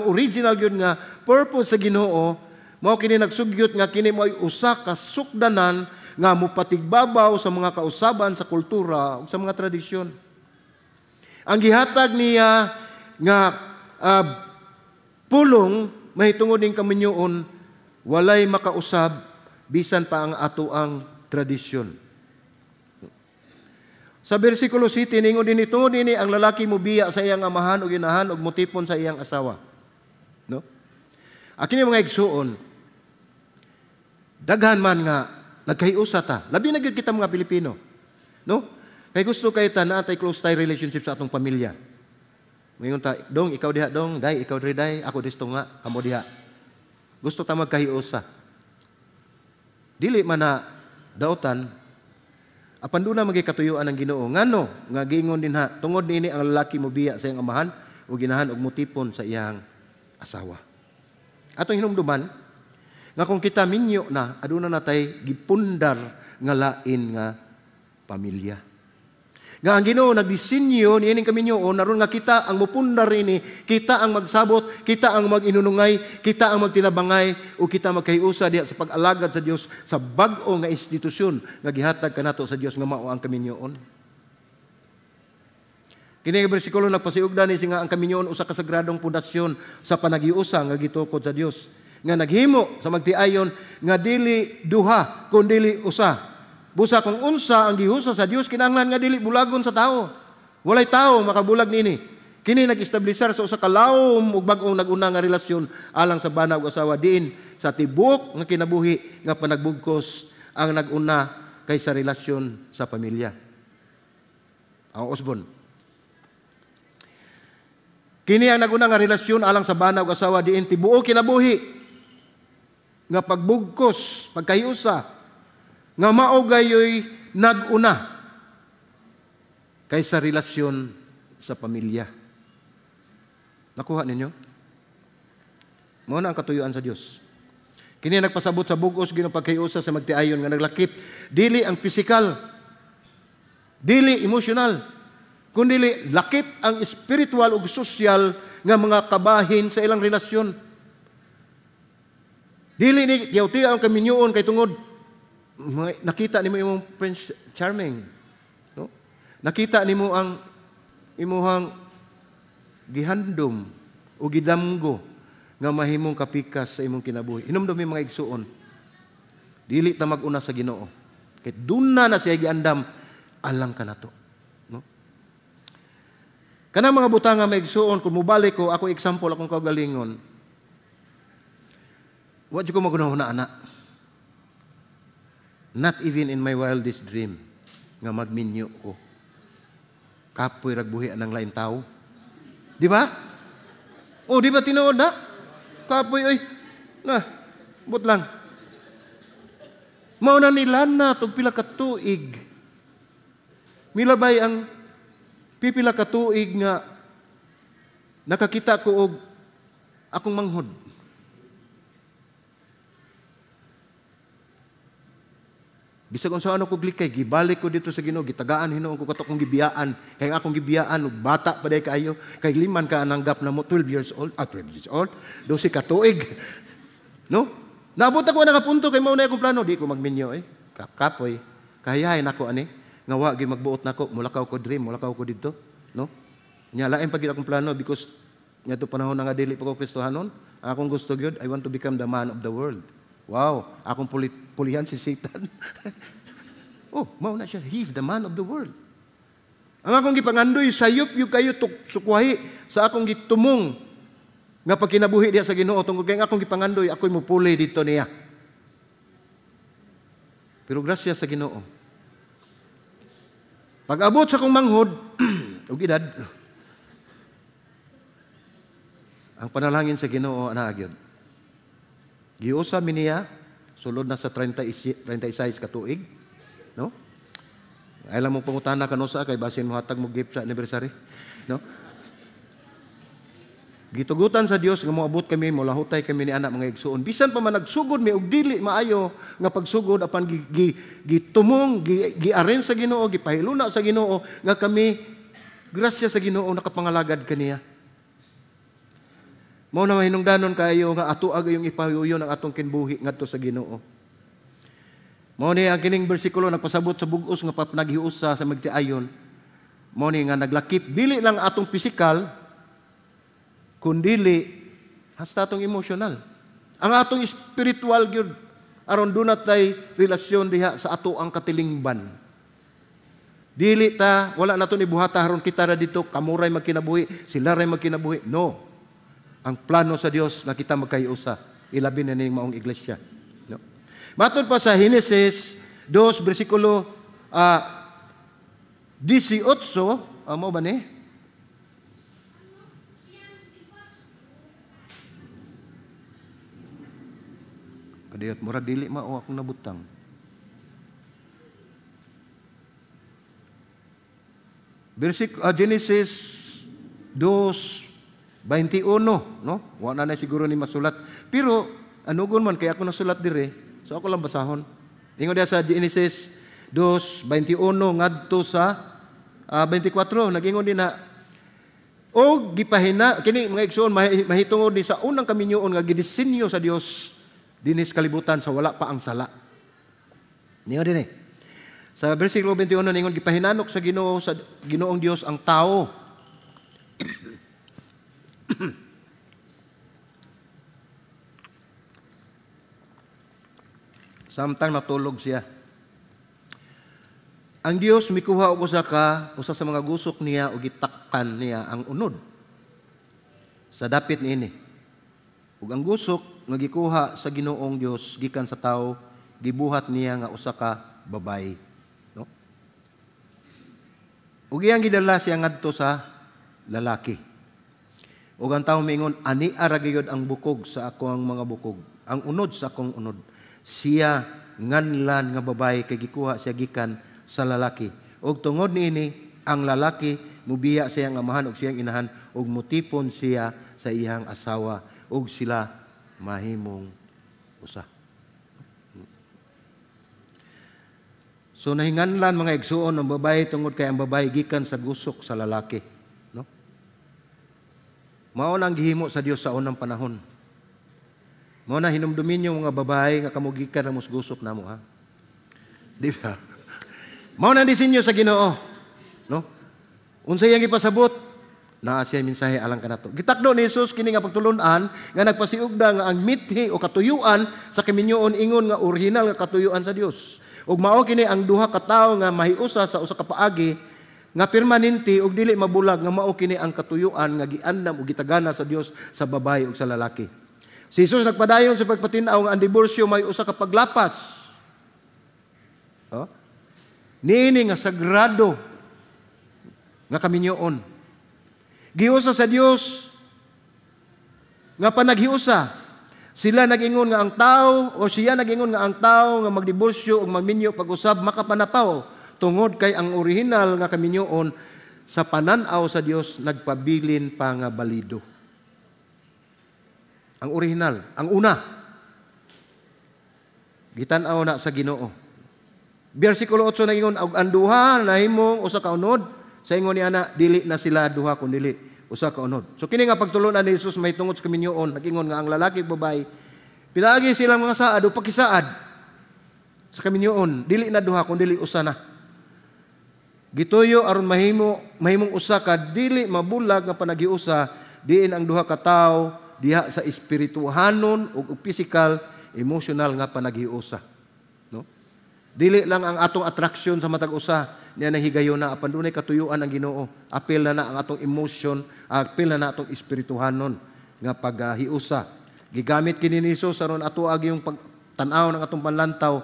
original gyud nga purpose sa Ginoo. Mao kini nagsugyot nga kini mo'y usa ka sukdanan nga mopatigbabaw sa mga kausaban sa kultura ug sa mga tradisyon. Ang gihatag niya nga pulong mahitungod ning kaminyoon, walay makausab bisan pa ang atoang tradisyon. Sa versikulo 7, ningon din, "Tungod nini ang lalaki mobiya sa iyang amahan ug inahan ug mutipon sa iyang asawa." No? Kini, mga igsuon, daghan man nga nagkahiusa ta. Labi na gyud kita mga Pilipino. No? Kay gusto kay ta naa tay close tay relationship sa atong pamilya. Moingon ta, "Dong, ikaw diha dong, day, ikaw diri day, ako disto nga, kamo diha." Gusto ta magkahiusa. Dili man na dautan, apan duna magay katuyuan ng Ginoo. Ngano nga giingon dinha, "Tungod niini ang lalaki mobiya sa iyang amahan ug inahan ug mutipon sa iyang asawa"? Atong hinumduman nga kung kita minyo na, aduna na tay gipundar nga lain nga pamilya. Nga ang Ginoo nagdisenyo niining kaminyoon aron nga kita ang mupundar ini, kita ang magsabot, kita ang mag-inunungay, kita ang magtinabangay o kita magkahiusa diha sa pag-alagad sa Dios sa bag-o nga institusyon nga gihatag kanato sa Dios nga mao ang kaminyoon. Kini nga bersikulo nagpasiugdan ni nga ang kaminyoon usa ka sagradong pundasyon sa panaghiusa nga gitukod sa Dios nga naghimo sa magtiayon nga dili duha kun dili usa. Busa kung unsa ang gihusa sa Dios kinahanglan nga dili bulagon sa tao. Walay tao makabulag niini. Kini nag-establisar sa usa ka lawom ug bag-ong nag-una nga relasyon alang sa bana ug asawa diin sa tibuok nga kinabuhi nga panagbugkos ang nag-una kaysa relasyon sa pamilya. Ang usbon. Kini ang nag-una nga relasyon alang sa bana ug asawa diin tibuok kinabuhi nga pagbugkos, pagkahiusa nga mao gayoy nag-una kaysa relasyon sa pamilya. Nakuha ninyo? Mao na ang katuyuan sa Dios. Kini nagpasabot sa bug-os Ginoo pagkahiusa sa magtiayon nga naglakip dili ang pisikal, dili emosyonal, kundili lakip ang espiritual ug sosyal nga mga kabahin sa ilang relasyon. Dili ni tiyaw-tiyaw ang kaminyoon kay tungod nakita nimo imong Prince Charming, no? Nakita nimo ang imuhang gihandom o gidamgo nga mahimong kapikas sa imong kinabuhi. Hinumdumi mga igsuon, dili ta mag-una sa Ginoo. Kay duna na siya giandam alang kanato, no? Kanang mga butang nga maigsuon, kung mobalik ko, ako example akong kaugalingon. Wa jud ko magunahuna ana. Not even in my wildest dream nga magminyo ko. Kapoy ragbuhi anang lain tao. Di ba? O, di ba tinuod na? Kapoy, oy. Na, but lang. Mao na nila na tug pila ka tuig. Milabay ang pipila ka tuig nga nakakita ko og akong manghod. Bisag unsa ano ko glikay, gibalik ko dito sa Ginoo, gitagaan hinuon ko kato akong gibiyaan. Kay akong gibiyaan og bata pa day kaayo, kay liman ka ananggap na mo 12 years old, 12 years old, 12 ka tuig. No? Naabot ako na punto kay mao na akong plano, di ko magminyo eh. Kapoy. Kahiyahin ako ani, nga wa gyud magbuot nako, mulakaw ko dream, mulakaw ko didto, no? Nya lain pa gyud akong plano because ngadto panahon na nga dili pa ko Kristohanon, akong gusto gyud, I want to become the man of the world. Wow, akong pulihan si Satan. Oh, mao na siya. He's the man of the world. Ang akong gipangandoy, sayop yung kayo sukwahi sa akong gitumong nga pagkinabuhi diha sa Ginoo tungod kay ang akong gipangandoy, ako'y mupuli dito niya. Pero grasya sa Ginoo. Pag-abot sa akong manghod, ug edad, ang panalangin sa Ginoo ana gyud. Giusa mi niya, sulod na sa 36 ka tuig, no? Ay lang mong pangutana kanusa kay basin mo hatag mo gift sa anniversary, no? Gitugutan sa Dios nga moabot kami, molahutay kami ni anak mga igsuon. Bisan pa man nagsugod mi og dili maayo nga pagsugod apan gitumong, giaren sa Ginoo, gipahiluna sa Ginoo nga kami grasya sa Ginoo nakapangalagad kaniya. Mao na mahinungdanon kaayo nga ato agayong ipahuyon ang atong kinbuhi ngadto sa Ginoo. Mao ni ang kining bersikulo nagpasabot sa bug-os nga panaghiusa sa magtiayon. Mao ni nga naglakip dili lang atong pisikal kundili hasta atong emosyonal. Ang atong spiritual gyud aron duna tay relasyon diha sa ato ang katilingban. Dili ta wala nato ni buhata aron kita ra dito kamuray magkinabuhi, sila ray magkinabuhi. No. Ang plano sa Dios na kita magkahiusa, ilabi na ning maong iglesia. No? Matod pa sa Henesis 2 bersikulo 18, mao ba ni? Kadiyot mura dili mao akong nabutang. Genesis 2:21, no? Wa na siguro ni masulat. Pero anugon man kay ako nasulat dire, so ako lang basahon. Ingon diha sa Genesis 2:21 ngadto sa 24 nagingon din na og gipahina kini mga igsoon mahitungod ni sa unang kaminyoon nga gidisenyo sa Dios dinhi sa kalibutan sa wala pa ang sala. Ningon dinhi. Sa versikulo 21 ningon gipahinanok sa Ginoo sa Ginoong Dios ang tao. Samtang natulog siya. Ang Dios mikuha og usa sa mga gusok niya ug gitakpan niya ang unod sa dapit niini. Ug ang gusok nga gikuha sa Ginoong Dios gikan sa tawo, gibuhat niya nga usa ka babayi, no? Ug iyang gidala siya ngadto sa lalaki. Ug ang tawo miingon, ani ara gayud ang bukog sa akong mga bukog, ang unod sa akong unod. Siya nganlan nga babayi kay gikuha siya gikan sa lalaki. Og tungod niini ang lalaki mubiya sa iyang amahan og siyang inahan og mutipon siya sa iyang asawa og sila mahimong usa. So nahinganlan mga igsuon ang babae tungod kay ang babae gikan sa gusok sa lalaki, no? Mao na ang gihimo sa Dios sa unang panahon. Mao na hinumdumin yung mga babae nga kamo gikan ra mos gusok namo, ha. Di ba? Mao na ang disenyo sa Ginoo, no? Unsa iyang gipasabot? Naa siya mensahe alang kanato. Gitakdo ni Jesus kini nga pagtulon-an nga nagpasiugda nga ang mithi o katuyuan sa kaminyoon ingon nga orihinal nga katuyuan sa Dios. Ug mao kini ang duha ka tawo nga mahiusa sa usa ka paagi nga permanente ug dili mabulag nga mao kini ang katuyuan nga giandam ug gitagana sa Dios sa babae ug sa lalaki. Si Jesus nagpadayon sa pagpatin-aw nga ang diborsyo may usa ka paglapas. Oh? Niini nga sagrado nga kaminyoon. Giusa sa Dios nga panaghiusa. Sila nag-ingon nga ang tao o siya nag-ingon nga ang tao nga magdiborsyo ug magminyo pag-usab makapanapaw tungod kay ang orihinal nga kaminyoon sa panan-aw sa Dios nagpabilin pa nga balido. Ang orihinal, ang una, gitan-aw na sa Ginoo. Bersikulo 8 nagingon, og ang duha nahimong usa ka unod, sa ingon niya na dili na sila duha kun dili usa ka unod. So kini nga pagtulunan ni Jesus may tungod sa kaminyoon, nagingon nga ang lalaki ug babae pinaagi silang mga saad o pakisaad sa kaminyoon, dili na duha kun dili usa na. Gituyo aron mahimong usa ka dili mabulag nga panaghiusa, diin ang duha ka tawo diha sa espirituhanon ug physical, emotional nga panaghiusa, no? Dili lang ang atong attraction sa matag usa niya nang higayona apan dunay katuyuan ang Ginoo. Apil na na ang atong emotion, apil na na atong espirituhanon nga paghiusa. Gigamit kini ni Jesus aron ato agi yung pagtan-aw ng atong panlantaw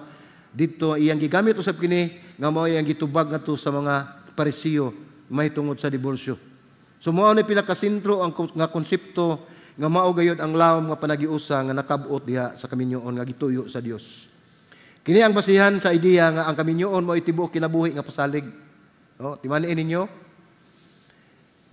didto iyang gigamit usab kini nga mao iyang gitubag ngadto sa mga Parisiyo mahitungod sa diborsyo. So mao ni pinakasentro ang nga konsepto nga mao gayud ang lawom nga panaghiusa nga nakab-ot diha sa kaminyoon nga gituyo sa Dios. Kini ang basihan sa ideya nga ang kaminyoon mao tibuok kinabuhi nga pasalig. Oh, timaniin ninyo.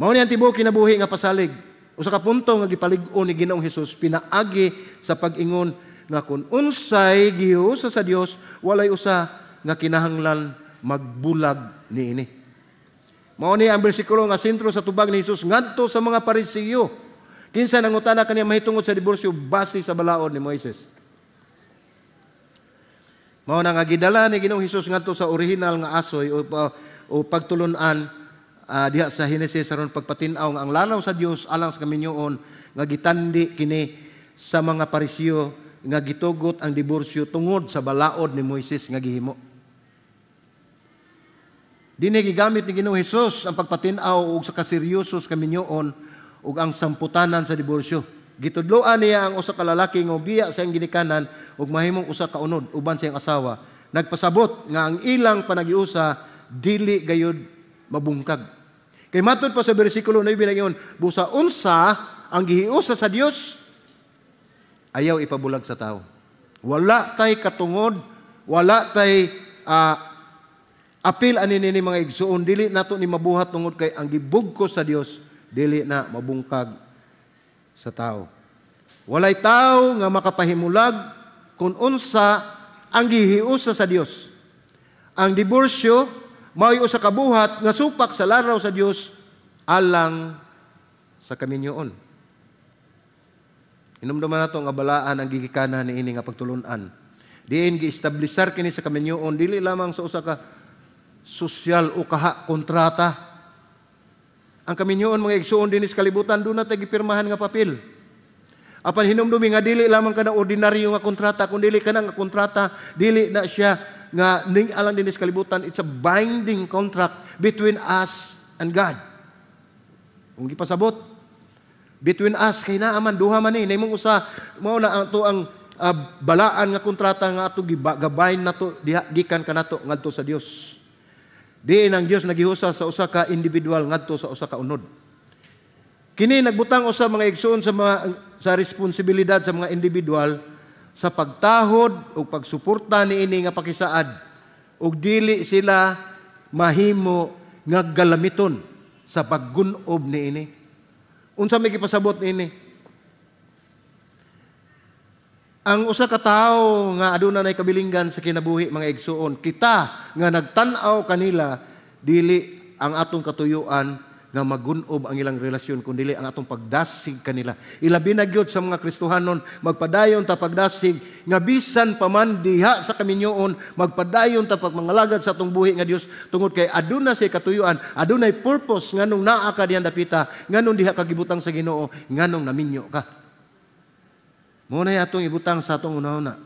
Mao ni ang tibuok kinabuhi nga pasalig. Usa ka punto nga gipalig-on ni Ginoong Hesus pinaagi sa pag-ingon nga kun unsay gihusa sa Dios walay usa nga kinahanglan magbulag niini. Mao ni ang bersikulo nga sentro sa tubag ni Hesus ngadto sa mga Parisiyo. Kinsa nangutana kaniya mahitungod sa diborsyo base sa balaod ni Moises. Mao na nga gidala ni Ginoong Hesus ngadto sa orihinal nga asoy o pagtulun-an diha sa Henesis aron pagpatin-aw nga ang lanaw sa Dios alang sa kaminyoon nga gitandi kini sa mga Parisiyo nga gitugot ang diborsyo tungod sa balaod ni Moises nga gihimo. Dinhi gigamit ni Ginoong Hesus ang pagpatin-aw og sa kaseryoso sa kaminyoon ug ang samputanan sa diborsyo. Gitudloan niya ang usa ka lalaki nga biya sa iyang ginikanan ug mahimong usa ka unod uban sa iyang asawa. Nagpasabot nga ang ilang panaghiusa dili gayud mabungkag. Kay matud pa sa bersikulo 9 nagingon, busa unsa ang gihiusa sa Dios ayaw ipabulag sa tao. Wala tay katungod, wala tay apil ani nini mga igsuon, dili nato ni mabuhat tungod kay ang gibugkos sa Dios dili na mabungkag sa tao. Walay tao nga makapahimulag kung unsa ang gihiusa sa Dios. Ang diborsyo Mao'y usa ka buhat nga supak sa laraw sa Dios alang sa kaminyoon. Hinumduman nato nga balaan ang gigikanan niini nga pagtulunan. Diin giestablisar kini sa kaminyoon dili lamang sa usa ka sosyal o kaha kontrata. Ang kaminyoon, mga igsuon, dinhi sa kalibutan duna tay gipirmahan nga papel. Apan hinumdumi nga dili lamang kana ordinaryo nga kontrata, kun dili kana nga kontrata, dili na siya nga ning alang dinhi sa kalibutan, it's a binding contract between us and God. Kung gipasabot between us kay naa man duha man ni nimong usa, mao na ang to ang balaan nga kontrata nga ato gibayn nato diha gikan kanato ngadto sa Dios. Diin ang Dios nagihusa sa usa ka individual ngadto sa usa ka unod. Kini nagbutang usa, mga igsuon, sa responsibilidad sa mga individual sa pagtahod o pagsuporta niini nga pakisaad ug dili sila mahimo nga galamiton sa paggunob niini. Unsa may gipasabot niini? Ang usa ka tawo nga aduna nay kabilinggan sa kinabuhi, mga igsuon, kita nga nagtan-aw kanila, dili ang atong katuyuan nga magunob ang ilang relasyon kun dili ang atong pagdasig kanila. Ilabi na gyud sa mga Kristohanon, magpadayon ta pagdasig nga bisan pa man diha sa kaminyoon, magpadayon ta pagmangalagad sa atong buhi nga Dios tungod kay aduna say katuyuan, adunay purpose nganong naa ka dihan dapita, nganong diha ka gibutang sa Ginoo, nganong naminyo ka. Mao na atong ibutang sa atong una-una.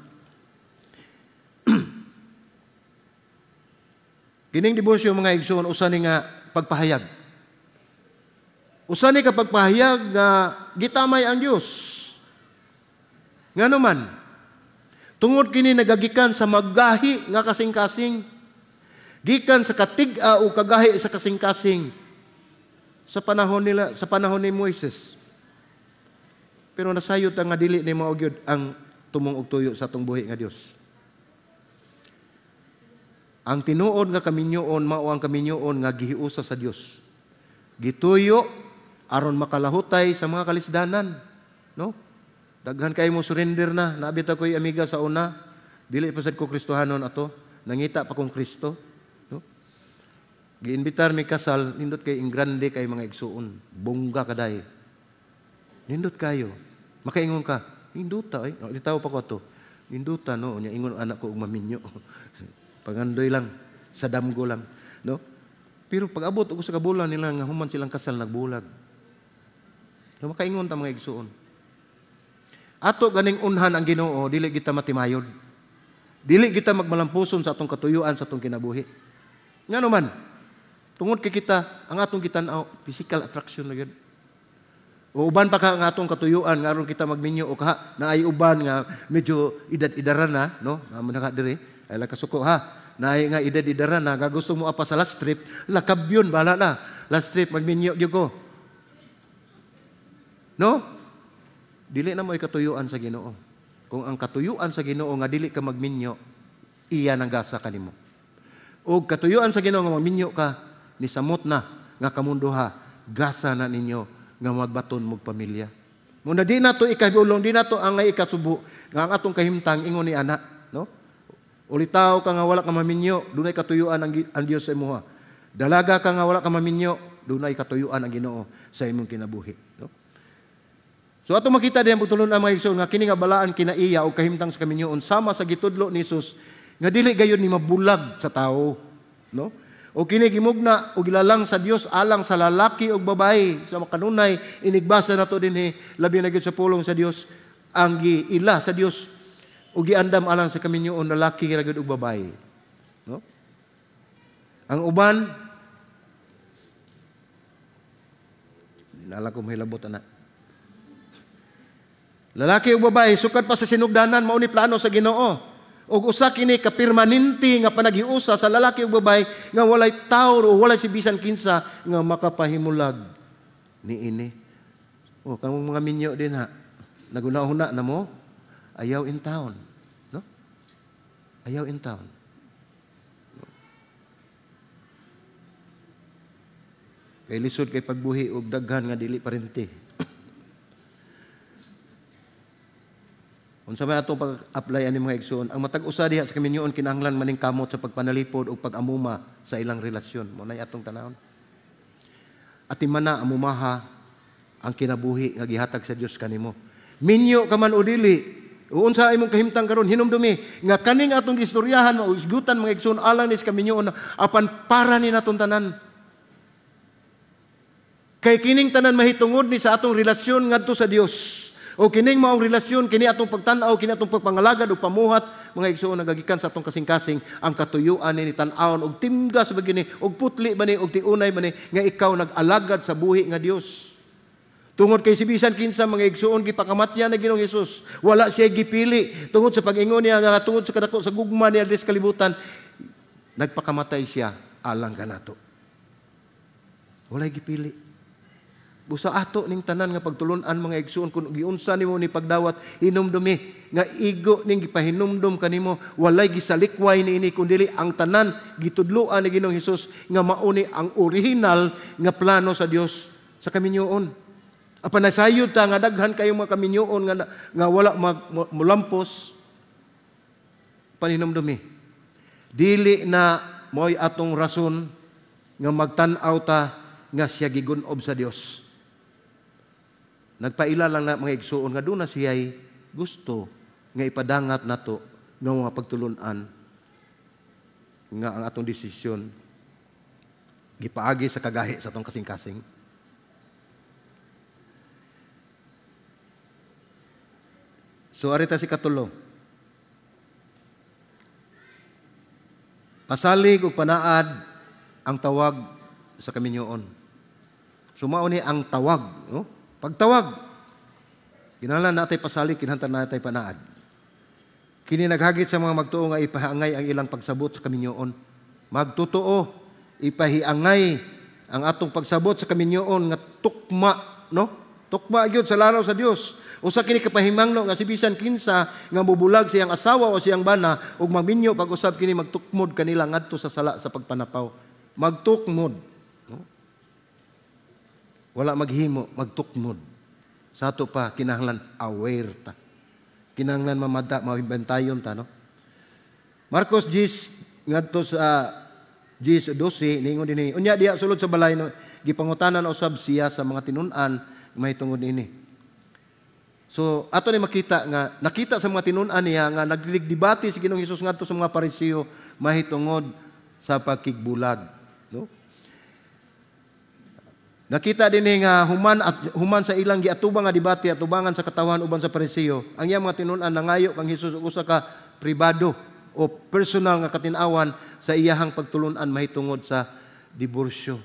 Kining diborsyo, mga igsoon, usa ni nga pagpahayag. Usa ni ka pagpahayag nga gitamay ang Dios. Ngano man, tungod kini nagagikan sa maggahi nga kasing-kasing, gikan sa katig-a o kagahi sa kasing-kasing sa panahon nila, sa panahon ni Moises. Pero nasayod nga dili ni mao gyud ang tumong og tuyo sa atong buhi nga Dios. Ang tinuod nga kaminyoon mao ang kaminyoon nga gihiusa sa Dios. Gituyo aron makalahutay sa mga kalisdanan, no? Daghan kay mo surrender na. Naabit ako'y amiga sa una, dili pa sad ko Kristohanon ato, nangita pa kong Kristo, no? Giimbitar mi kasal, nindot kay ingrande kay, mga igsuon, bongga kaday. Nindot kayo. Makaingon ka, nindota ay. No, litaw pa ko ato. Nindota no, nya ingon anak ko og maminyo. Pangandoy lang, sa damgo lang, no? Pero pag abot og sa kabulan nila nga human silang kasal, nagbulag. No, makaingon ta, mga igsuon. Ato ganing unhan ang Ginoo, dili kita matimayod. Dili kita magmalampuson sa atong katuyuan sa atong kinabuhi. Ngano man, tungod kay kita ang atong gitan-aw physical attraction na gyud. O uban pa ka ang atong katuyuan nga aron kita magminyo o kaha naay uban nga medyo edad-edaran na, no? Naa ka diri ay la kasuko ha. Naay nga edad-edaran na nga gusto mo apa sa last trip, lakab yun, bahala na. Last trip magminyo gyud ko. No? Dili na mo katuyuan sa Ginoo. Kung ang katuyuan sa Ginoo nga dili ka magminyo, iya nang gasa kanimo. O katuyuan sa Ginoo nga magminyo ka, nisamot na nga kamunduha, gasa na ninyo nga magbaton mog pamilya. Muna di nato ikahulong, di nato angay ikasubo nga ang atong kahimtang ingon ni ana, no? Ulitaw ka nga wala ka maminyo, dunay katuyuan ang Dios sa imuha. Dalaga ka nga wala ka maminyo, dunay katuyuan ang Ginoo sa imong kinabuhi, no? So ato makita diyan putulon ang mga igsoon nga kini nga balaan kinaiya o kahimtang sa kaminyoon sama sa gitudlo ni Jesus nga dili gayon ni mabulag sa tao, no? O kini gimugna og gilalang sa Dios alang sa lalaki ug babae sa makanunay inigbasa nato dinhi, labi na gyud sa pulong sa Dios ang giila sa Dios ug giandam alang sa kaminyoon, lalaki ra gyud ug babae, no? Ang uban nala ko mahilabot ana. Lalaki ug babae sukad pa sa sinugdanan mao ni plano sa Ginoo. Og usa kini ka permanente nga panaghiusa sa lalaki ug babae nga walay tawo o walay si bisan kinsa nga makapahimulag niini. O kamong mga minyo din ha, naguna-una na mo, ayaw in town, no? Ayaw in town. No? Kay lisod kay pagbuhi og daghan nga dili parente. Unsa may atong pag-apply ani, mga igsoon, ang matag usa diha sa kaminyoon kinahanglan maningkamot sa pagpanalipod o pag-amuma sa ilang relasyon. Mao na atong tanawon. Atimana, amumaha ang kinabuhi nga gihatag sa Dios kanimo. Minyo ka man o dili, unsa imong kahimtang karon, hinumdumi nga kaning atong gistoryahan o isgutan, mga igsoon, alang ni sa kaminyoon apan para ni natong tanan. Kay kining tanan mahitungod ni sa atong relasyon ngadto sa Dios. O kining maong relasyon, kini atong pagtan-aw, kini atong pagpangalagad o pamuhat, mga igsoon, nagagikan sa atong kasing-kasing, ang katuyuan ni tan-awon og timgas ba gini, og putli ba ni, og tiunay ba ni, nga ikaw nag-alagad sa buhi nga Dios. Tungod kay si bisan kinsa, mga igsoon, gipakamatya na Ginoong Hesus, wala siya gipili. Tungod sa pag-ingon niya nga tungod sa kadako sa gugma niya sa kalibutan, nagpakamatay siya alang kanato. Walay gipili. Busa ato ning tanan nga pagtulun-an, mga igsoon, kung giunsa nimo ni pagdawat, hinumdumi nga igo ning gipahinumdum kanimo, walay gisalikway niini kundi ang tanan gitudloan ni Ginoong Hesus nga mao ni ang original nga plano sa Dios sa kaminyoon. Apan nasayod ta nga daghan kayong mga kaminyoon nga wala mulampos, paninumdumi. Dili na mo'y atong rason nga magtan-aw ta nga siya gigunob sa Dios. Nagpaila lang na, mga igsuon, nga doon na siya'y gusto nga ipadangat nato nga mga pagtulunan nga ang atong desisyon gipaagi sa kagahi sa atong kasing-kasing. So arita si katulo. Pasalig ug panaad ang tawag sa kaminyoon. So mao ni ang tawag, no? Pagtawag, kinahanglan natay pasalig, kinahanglan natay panaad. Kini naghagit sa mga magtuo nga ipahiangay ang ilang pagsabot sa kaminyoon. Magtotoo, ipahiangay ang atong pagsabot sa kaminyoon nga tukma, no? Tukma gyud sa laraw sa Dios. Usa kini kapahimangno nga si bisan kinsa nga mubulag siyang asawa o siyang bana ug maminyo pag-usab kini, magtukmod kanila ngadto sa sala sa pagpanapaw. Magtukmod. No? Wala maghimo, magtukmod. Sa ato pa kinahanglan aware ta. Kinahanglan mamada, mabantayon ta, no? Marcos 10 ngadto sa 10:12 ningon dinhi. Unya diha sulod sa balay, no, gipangutanan usab siya sa mga tinun-an mahitungod niini. So ato ni makita nga nakita sa mga tinun-an niya nga nagdebate si Ginoong Hesus ngadto sa mga Pariseo mahitungod sa pagkigbulag, no? Nakita dinhi nga human sa ilang giatubang nga debate atubangan sa katawan uban sa Pariseo, ang iyang mga tinun-an nangayo kang Hesus og usa ka pribado o personal nga katin-awan sa iyahang pagtulun-an mahitungod sa diborsyo.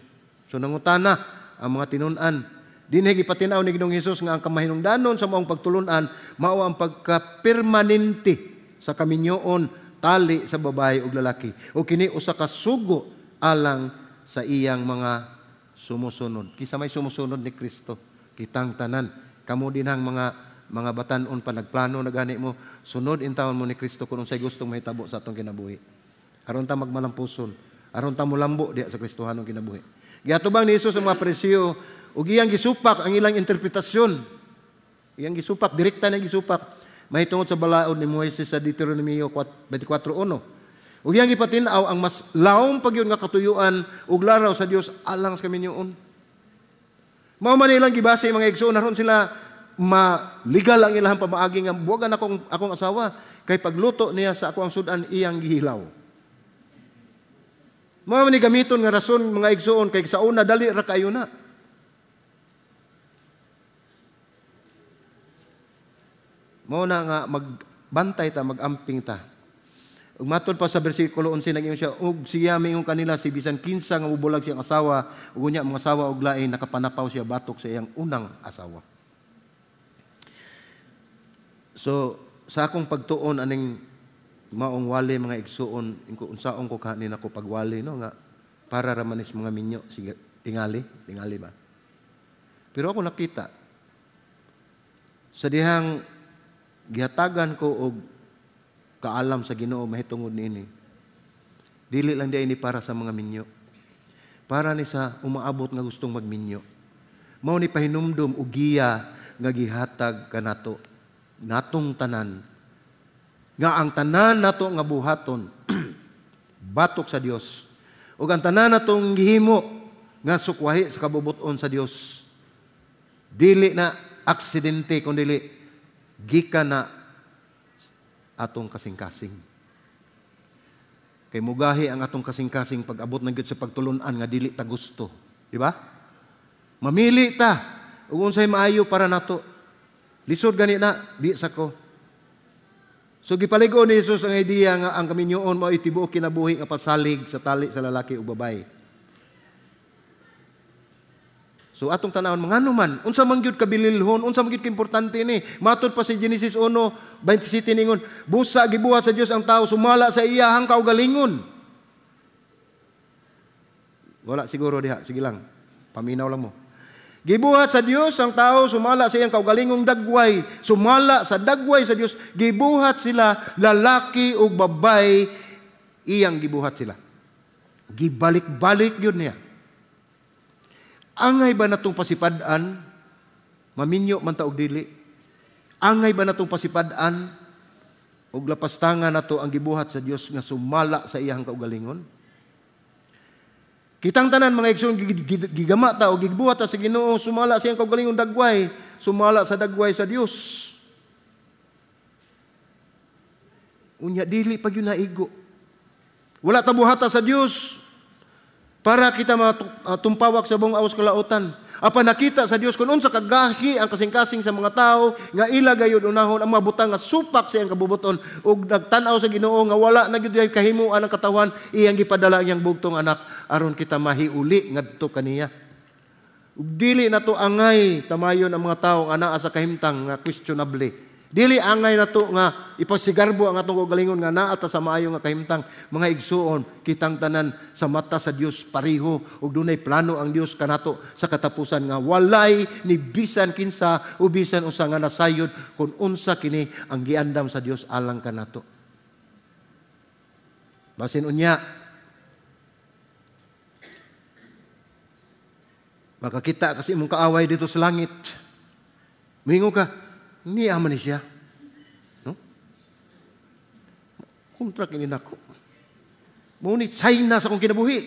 So nangutana ang mga tinun-an. Dinhi gipatin-aw ni Ginoong Hesus nga ang kamahinungdanon sa maong pagtulun-an mao ang pagka-permanente sa kaminyoon tali sa babae ug lalaki. O kini usa ka sugo alang sa iyang mga sumusunod. Kisa may sumusunod ni Kristo, kitang tanan. Kamo dinhang mga batan-on pa nagplano na gani mo, sunod intawon mo ni Kristo kung unsay gustong mahitabo sa atong kinabuhi. Aron ta magmalampuson, aron ta molambo diha sa Kristohanong kinabuhi. Giatubang ni Hesus ang mga Pariseo ug iyang gisupak ang ilang interpretasyon. Iyang gisupak, direkta na gisupak mahitungod sa balaod ni Moises sa Deuteronomio 24:1. Ug iyang gipatin-aw ang mas lawom pa gyud nga katuyuan ug laraw sa Dios alang sa kaminyoon. Mao man ilang gibase, mga igsoon, aron sila maligal ang ilang pamaagi nga buwagan akong asawa kay pagluto niya sa ako ang sudan iyang gihilaw. Mao man ni gamiton nga rason, mga igsoon, kay sa una dali ra kayo na. Mao na nga magbantay ta, magamping ta. Ug matod pa sa bersikulo 11 nag-ingon siya, ug siya miingon kanila si bisan kinsa nga mubulag siyang asawa ug unya mga asawa og lain, nakapanapaw siya batok sa iyang unang asawa. So sa akong pagtuon aning maong wali, mga igsuon, unsaon ko kanin ako pagwali, no, nga para ra man is mga minyo sige tingali, tingali ba. Pero ako nakita sa dihang gihatagan ko og kaalam sa Ginoo mahitungod niini. Dili lang di ini para sa mga minyo. Para ni sa umaabot nga gustong magminyo. Mao ni pahinumdum og giya nga gihatag kanato natong tanan Nga ang tanan nato nga buhaton batok sa Dios. Ug ang tanan natong gihimo nga sukwahi sa kabubuton sa Dios. Dili na aksidente kun dili gikan na atong kasing-kasing. Kay mugahi ang atong kasing-kasing pag-abot na gyud sa pagtulun-an nga dili ta gusto, di ba? Mamili ta ug unsay maayo para nato. Lisod gani na di sa ko. So gipaligo ni Jesus ang idea nga ang kaminyoon mao tibuok kinabuhi nga pasalig sa tali sa lalaki ug babae. So atong tanawon mga anuman, unsa man gyud kabililhon, unsa man gyud kaimportante ni. Matud pa si Genesis 1:27 ningon, busa gibuhat sa Dios ang tao sumala sa iyahang kaugalingon. Wala siguro diha, sige lang. Paminaw lang mo. Gibuhat sa Dios ang tao sumala sa iyang kaugalingong dagway, sumala sa dagway sa Dios, gibuhat sila lalaki ug babae, iyang gibuhat sila. Gibalik-balik yun niya. Angay ba natong pasipad-an, maminyo man ta og dili? Angay ba natong pasipad-an og lapastangan nato ang gibuhat sa Dios nga sumala sa iyang kaugalingon? Kitang tanan mga igsoon, gigama ta o gibuhat ta sa Ginoo sumala sa iyang kaugalingong dagway, sumala sa dagway sa Dios. Unya dili pag yun naigo. Wala ta buhata sa Dios para kita matumpawak sa buong awas kalautan. Apan nakita sa Dios kung unsa kagahi ang kasing-kasing sa mga tao nga ila gayud unahon ang mabutang nga supak sa iyang kabubuton ug nagtan-aw sa Ginoo nga wala na gyud kahimuan ang katawan, iyang gipadala ang iyang bugtong anak aron kita mahiuli ngadto kaniya. Ug dili nato angay tamayon ang mga tawo nga naa sa kahimtang nga questionable. Dili angay nato nga ipasigarbo ang atong kaugalingon nga naa ta sa maayo nga kahimtang. Mga igsuon, kitang tanan sa mata sa Dios pareho ug dunay plano ang Dios kanato sa katapusan nga walay ni bisan kinsa o bisan unsa nga nasayod kun unsa kini ang giandam sa Dios alang kanato. Basin unya makakita kasi imong kaaway dito sa langit. Mingo ka, niya man siya. No? Kontra kini nako. Mo ni China sa akong kinabuhi.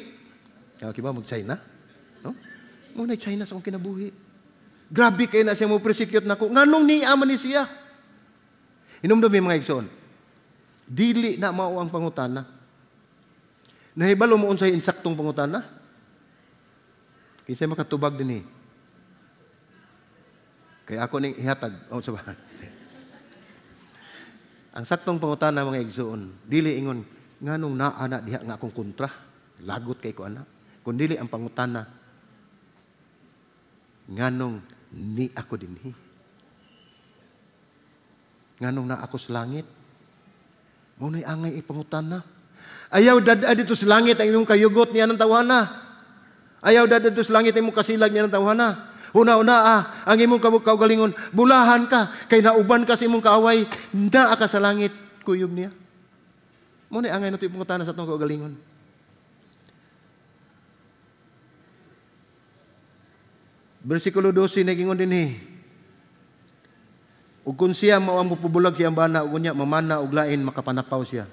Kaya ba mag-China? No? Mo ni China sa akong kinabuhi. Grabe kay na siya mo persecute nako. Nganong niya man siya? Hinumdumi mga igsoon. Dili na mao ang pangutana. Nahibalo mo unsay insaktong pangutana? Kinsay makatubag dinhi? Kaya ako ning ihatag. Oh, saba. Ang saktong pangutana mga igsoon, dili ingon nganong naa na diha nga akong kontra, lagot kay ko ana. Kun dili ang pangutana, nganong ni ako dinhi? Nganong naa ako sa langit? Mao nay angay ipangutana. Ayaw dad-a dito sa langit ang imong kayugot niya ng tawhana. Ayaw dad-a dito sa langit ang imong kasilag niya ng tawhana. Una-una ang imong kaugalingon, bulahan ka, kay nauban ka sa imong kaaway, naa ka sa langit, kuyog niya. Mao nay angay nato ipangutana sa atong kaugalingon. Bersikulo 12 nagingon dinhi. Ug kun siya mao ang mupubulag siyang bana ug unya mamana og lain makapanapaw siya.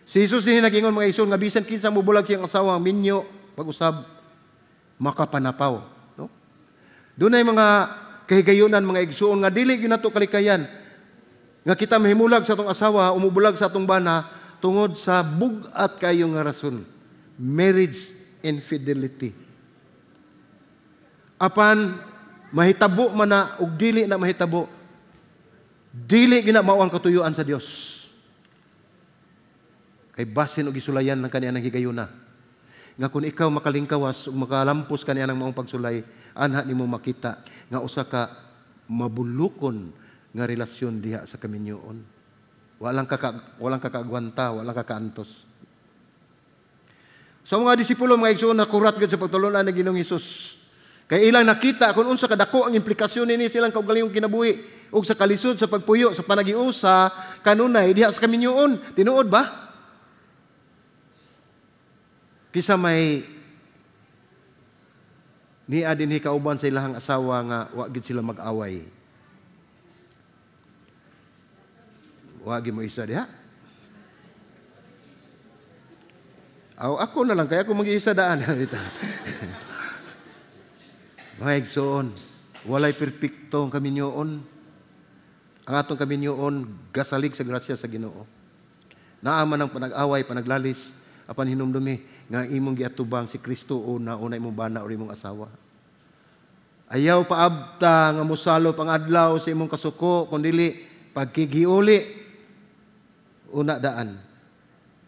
Si Jesus dinhi nagingon mga igsoon nga bisan kinsa mubulag siyang asawa minyo pag-usab makapanapaw. No? Dunay mga kahigayunan mga igsoon nga dili gyud nato kalikayan nga kita mahimulag sa atong asawa o mubulag sa atong bana tungod sa bug-at kayo nga rason, marriage infidelity. Apan mahitabo man na ug dili na mahitabo, dili gyud na mao ang katuyuan sa Dios. Kay basin og gisulayan ng kaniya ng higayuna. Nga kun ikaw makalingkawas ug makalampos kaniya ng maong pagsulay, anha nimo makita nga usa ka mabulukon nga relasyon diha sa kaminyoon. Walang kakaagwanta, walang kakaantos. Sa mga disipulo mga igsoon nakurat gyud sa pagtulunan ng Ginoong Hesus. Kay ilang nakita kung unsa kadako ang implikasyon nini silang kaugalingong kinabuhi ug sa kalisod sa pagpuyo sa panagiusa kanunay diha sa kaminyoon. Tinuod ba? Kisa may niya dinhi kauban sa ilahang asawa nga wa gid sila mag-away. Wagi mo isa diha. Aw, ako na lang, kaya ako mag-iisa daan. Mga igsoon, walay perpekto ang kaminyoon. Ang atong kaminyoon, gasalig sa grasya sa Ginoo. Naaman ang panag-away, panaglalis, apan hinumdumi nga imong giatubang si Kristo una, una imong bana o imong asawa. Ayaw paabta nga mosalop ang adlaw sa imong kasuko, kundili pagkigiuli una daan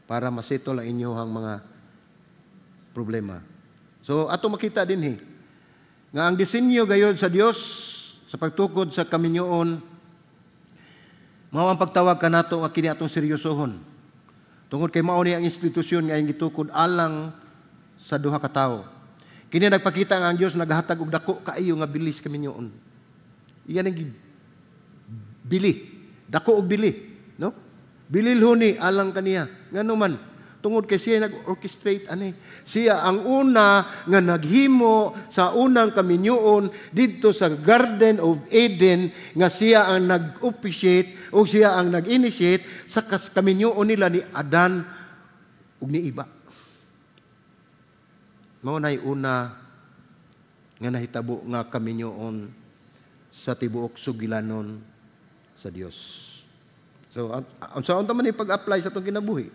para masettle ang inyong mga problema. So ato makita dinhi nga ang disenyo gayod sa Dios sa pagtukod sa kaminyoon mao ang pagtawag kanato nga kini atong seryosohon. Tungod kay mao ni ang institusyon nga gitukod alang sa duha ka tawo. Kini nagpakita nga ang Dios naghatag og dako kaayo nga bilis kaminyoon. Iyan ang bili, dako og bili, no? Bililhon ni alang kaniya. Ngano man, tungod kay siya nag-orchestrate ani. Siya ang una nga naghimo sa unang kaminyoon didto sa Garden of Eden, nga siya ang nag-officiate o siya ang nag-initiate sa kaminyoon nila ni Adan ug ni Eva. Mao nay una nga nahitabo nga kaminyoon sa tibuok sugilanon sa Dios. So, unsa unta man pag-apply sa atong kinabuhi?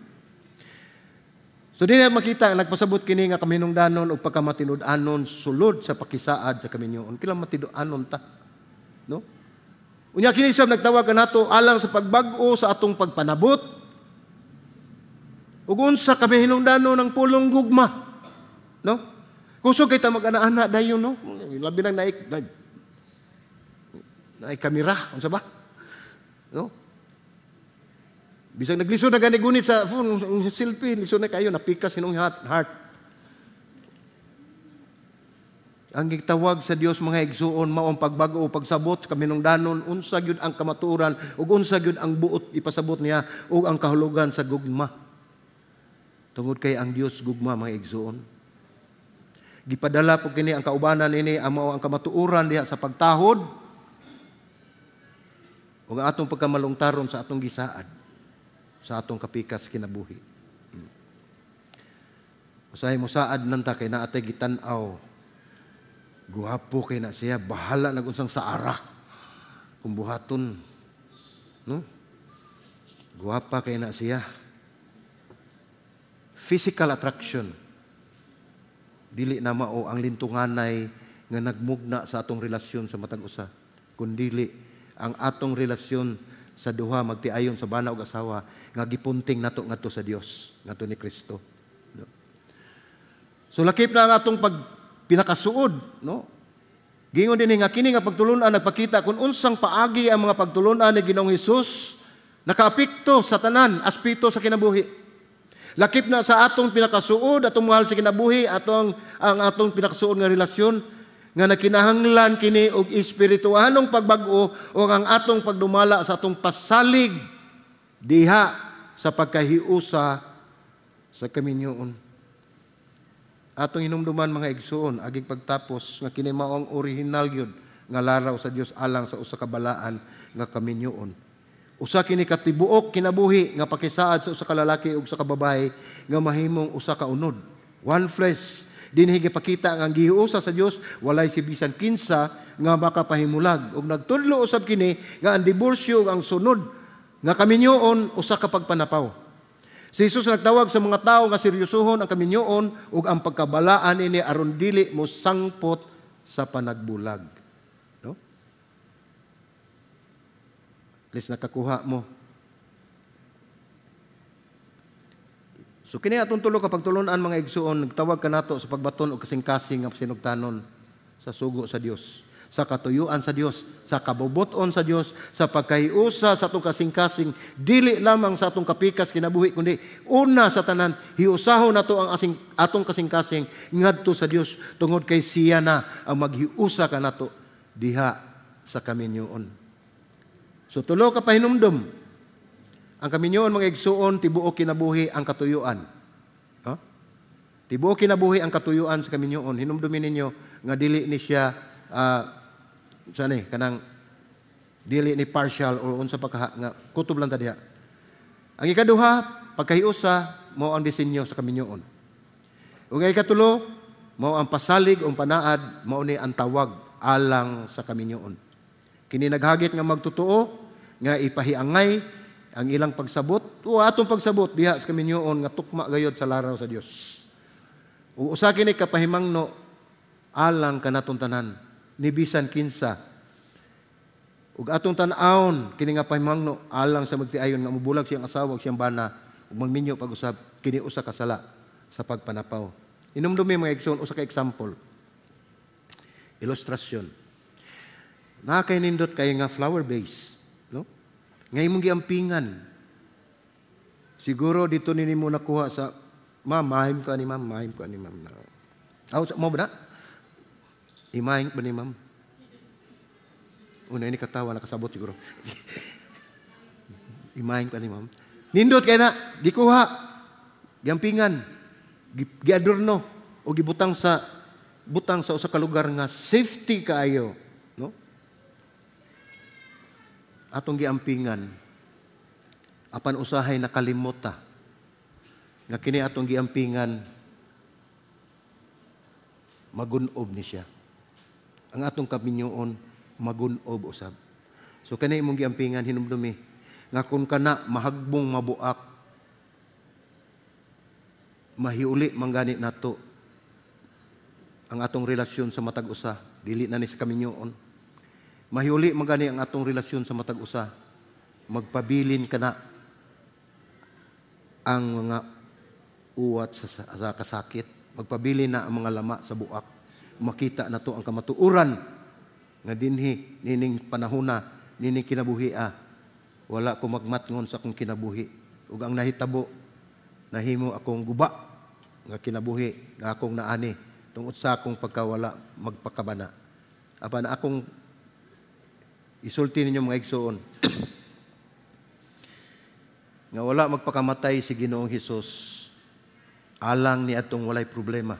So, di na makita, nagpasabot kini nga kaminungdanon o pagkamatinud-anon sulod sa pakisaad sa kaminyoon. Kailang matinud-anon ta? No? Unya kini sab nagtawag kanato alang sa pagbag-o sa atong pagpanabot. Ug unsa kamihinungdanon ang pulong gugma? No? Kusog kay ta mag-ana-ana dayon, no? Labi nang naik naik kamera, unsa ba? No? Bisag naglisod na gani gunit sa phone, selfie, lisod na kayo, napikas inong heart. Ang gitawag sa Dios mga igsuon mao ang pagbag-o, pagsabot kaminungdanon, unsa gyud ang kamatuoran ug unsa gyud ang buot ipasabot niya ug ang kahulugan sa gugma. Tungod kay ang Dios gugma mga igsuon. Gipadala po kini ang kaubanan ini ang mao ang kamatuoran diha sa pagtahod ug ang atong pagkamalungtaron sa atong gisaad, sa atong kapikas kinabuhi. Usahay mo saad nanta kay naatay gitan-aw. Guwapo kay na siya, bahala nag unsang saara kung buhaton. No? Guwapa kay na siya. Physical attraction. Dili na mao ang lintunganay nga nagmugna sa atong relasyon sa matag usa, kundili ang atong relasyon sa duha magtiayon sa bana ug asawa nga gipunting nato ngadto sa Dios, ngadto ni Kristo. No? So lakip na ang atong pag pinakasuod, no? Giingon dinhi nga kini nga pagtulun-an nagpakita kung unsang paagi ang mga pagtulun-an ni Ginoong Hesus nakaapekto sa tanan aspeto sa kinabuhi. Lakip na sa atong pinakasuod, atong mahal sa kinabuhi, atong ang atong pinakasuod nga relasyon nga nakinahanglan kini og espirituhanong pagbag-o o ang atong pagdumala sa atong pasalig diha sa pagkahiusa sa kaminyoon. Atong hinumduman mga igsuon, agig pagtapos nga kini mao ang orihinal gyud nga laraw sa Dios alang sa usa ka balaan nga kaminyoon. Usa kini katibuok kinabuhi nga pakisaad sa usa ka lalaki ug usa ka babae nga mahimong usa ka unod. One flesh. Dinhi gipakita nga ang gihiusa sa Dios walay si bisan kinsa nga makapahimulag. Ug nagtudlo usab kini nga ang diborsyo ug ang sunod nga kaminyoon usa ka pagpanapaw. Si Jesus nagtawag sa mga tawo nga seryosohon ang kaminyoon ug ang pagkabalaan ini aron dili mo sangpot sa panagbulag. No? At least nakakuha mo. So kini atong tulo ka pagtulun-an mga igsuon, nagtawag kanato sa pagbaton og kasing-kasing nga sinugtanon sa sugo sa Dios, sa katuyuan sa Dios, sa kabubuton sa Dios, sa pagkahiusa sa atong kasing-kasing, dili lamang sa atong kapikas kinabuhi kundi una sa tanan hiusahon nato ang atong kasing-kasing ngadto sa Dios tungod kay siya na ang maghiusa kanato diha sa kaminyoon. So tulo ka pahinumdom. Ang kaminyoon mga igsuon, tibuok kinabuhi ang katuyuan. Huh? Tibuok kinabuhi ang katuyuan sa kaminyoon. Hinumdumin ninyo nga dili ni siya saan kanang dili ni partial or unsa pa kaha nga kutob lang ta diha. Ang ikaduha, pagkahiusa, mao ang disenyo sa kaminyoon. Ug ang ikatulo, mao ang pasalig o panaad, mao ni ang tawag alang sa kaminyoon. Kini naghagit nga magtotoo nga ipahiangay ang ilang pagsabot o atong pagsabot diha sa kaminyoon nga tukma gayod sa laraw sa Dios. Ug usa kini kapahimangno alang kanatong tanan ni bisan kinsa. Ug atong tan-awon kini nga pahimangno alang sa magtiayon nga mobulag siyang asawa ug siyang bana ug magminyo pag-usab, kini usa ka sala sa pagpanapaw. Inumdumi, mga igsoon, usa ka example. Ilustrasyon. Naa kay nindot kay nga flower vase, no? Nga imong giampingan. Siguro dito ni nimo nakuha sa ma'am, mahim ko ani ma'am, mahim ko ani ma'am. Aw, mo ba na? Imahin ba ni ma'am? Una ini katawa, nakasabot siguro. Imahin ko ani ma'am. Nindot kay na, gikuha, giampingan, giadorno o gibutang sa usa ka lugar nga safety kaayo, no? Atong giampingan, apan usahay nakalimota nga kini atong giampingan magunob ni siya. Ang atong kaminyoon magunob usab. So kani imong giampingan, hinumdumi nga kung kana mahagbong mabuak, mahiuli manggani nato ang atong relasyon sa matag usa, dili na ni sa kaminyoon. Mahiuli man gani ang atong relasyon sa matag usa. Magpabilin kana ang mga uwat sa kasakit. Magpabilin na ang mga lama sa buak. Makita na to ang kamatuoran nga dinhi nining panahona, nining kinabuhi, wala ko magmatngon sa akong kinabuhi ug ang nahitabo, nahimo akong guba nga kinabuhi nga akong naani tungod sa akong pagkawala magpakabana. Apan akong isulti ninyo, mga igsoon, nga wala magpakamatay si Ginoong Hesus alang ni atong walay problema.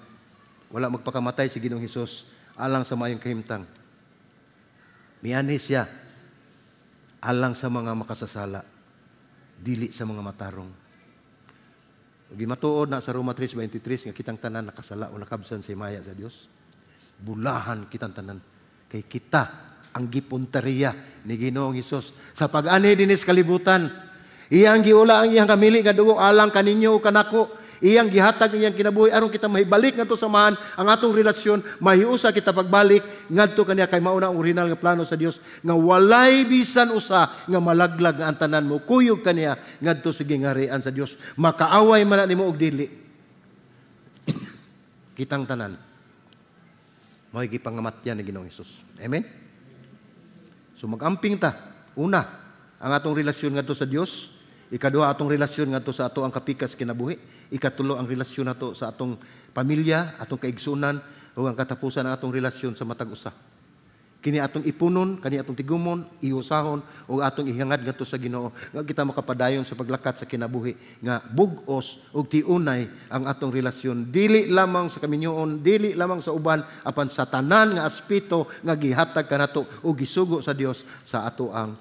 Wala magpakamatay si Ginoong Hesus alang sa maayong kahimtang. Mianhi siya alang sa mga makasasala, dili sa mga matarong. Ug gimatuod na sa Roma 3:23 nga kitang tanan nakasala o nakabsan sa himaya sa Dios. Bulahan kitang tanan kay kita ang gipunteriya ni Ginoong Hesus sa pag-anhi dinhi sa kalibutan. Iyang giula ang iyang kamili nga dugo alang kaninyo ug kanako. Iyang gihatag iyang kinabuhi aron kita mahibalik ngadto sa Amahan ang atong relasyon, mahiusa kita pagbalik ngadto kaniya kay mao na ang original nga plano sa Dios nga walay bisan usa nga malaglag, nga ang tanan mo kuyog kaniya ngadto sa gingharian sa Dios. Makaaway man na nimo og dili. Kitang tanan mao'y gipangamatyan ni Ginoong Hesus. Amen. So magamping ta. Una, ang atong relasyon ngadto sa Dios. Ikaduha, atong relasyon ngadto sa ato ang kapikas kinabuhi. Ikatulo, ang relasyon nato sa atong pamilya, atong kaigsunan, ug ang katapusan, ang atong relasyon sa matag usa. Kini atong ipunon, kani atong tigumon, ihusahon ug atong ihangad ngadto sa Ginoo nga kita makapadayon sa paglakat sa kinabuhi nga bug-os ug tiunay ang atong relasyon, dili lamang sa kaminyoon, dili lamang sa uban, apan sa tanan nga aspeto nga gihatag kanato ug gisugo sa Dios sa ato ang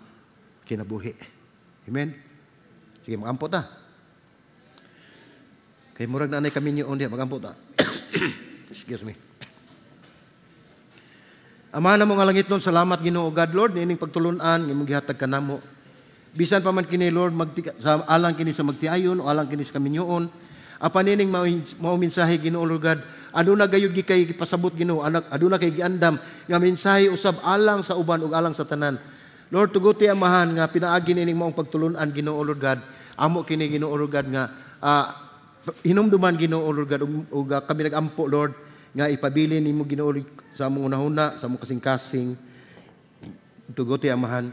kinabuhi. Amen. Sige, magampo ta. Kay murag na anay kaminyoon diha, magampo ta. Excuse me. Ama namo nga langitnon, salamat, Ginoo God Lord niining pagtulunan nga imong gihatag kanamo. Bisan pa man kini, Lord, sa alang kini sa magtiayon o alang kini sa kaminyoon, apan nining mao mensahe, Ginoo Lord God, aduna gayud gikay gipasabot, Ginoo, anak, aduna kay giandam nga mensahe usab alang sa uban ug alang sa tanan. Lord, tuguti, Amahan, nga pinaagi nining maong pagtulunan, Ginoo Lord God, amo kini, Ginoo Lord God, nga hinumduman, Ginoo Lord God, ug kami nagampo, Lord, nga ipabili nimo, Ginoo, sa among unahuna, sa among kasing-kasing. Tuguti, Amahan,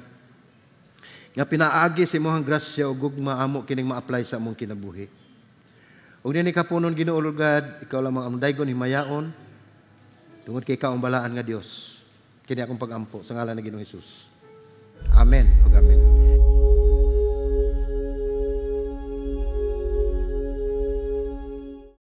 nga pinaagi sa imong grasya ug gugma amo kining ma-apply sa among kinabuhi. Ug nini kapunon, Ginoo Lord God, ikaw lamang ang daygon, himayaon tungod kay ikaw ang balaan nga Dios. Kini akong pagampo sa ngalan ni Ginoong Hesus. Amen ug amen.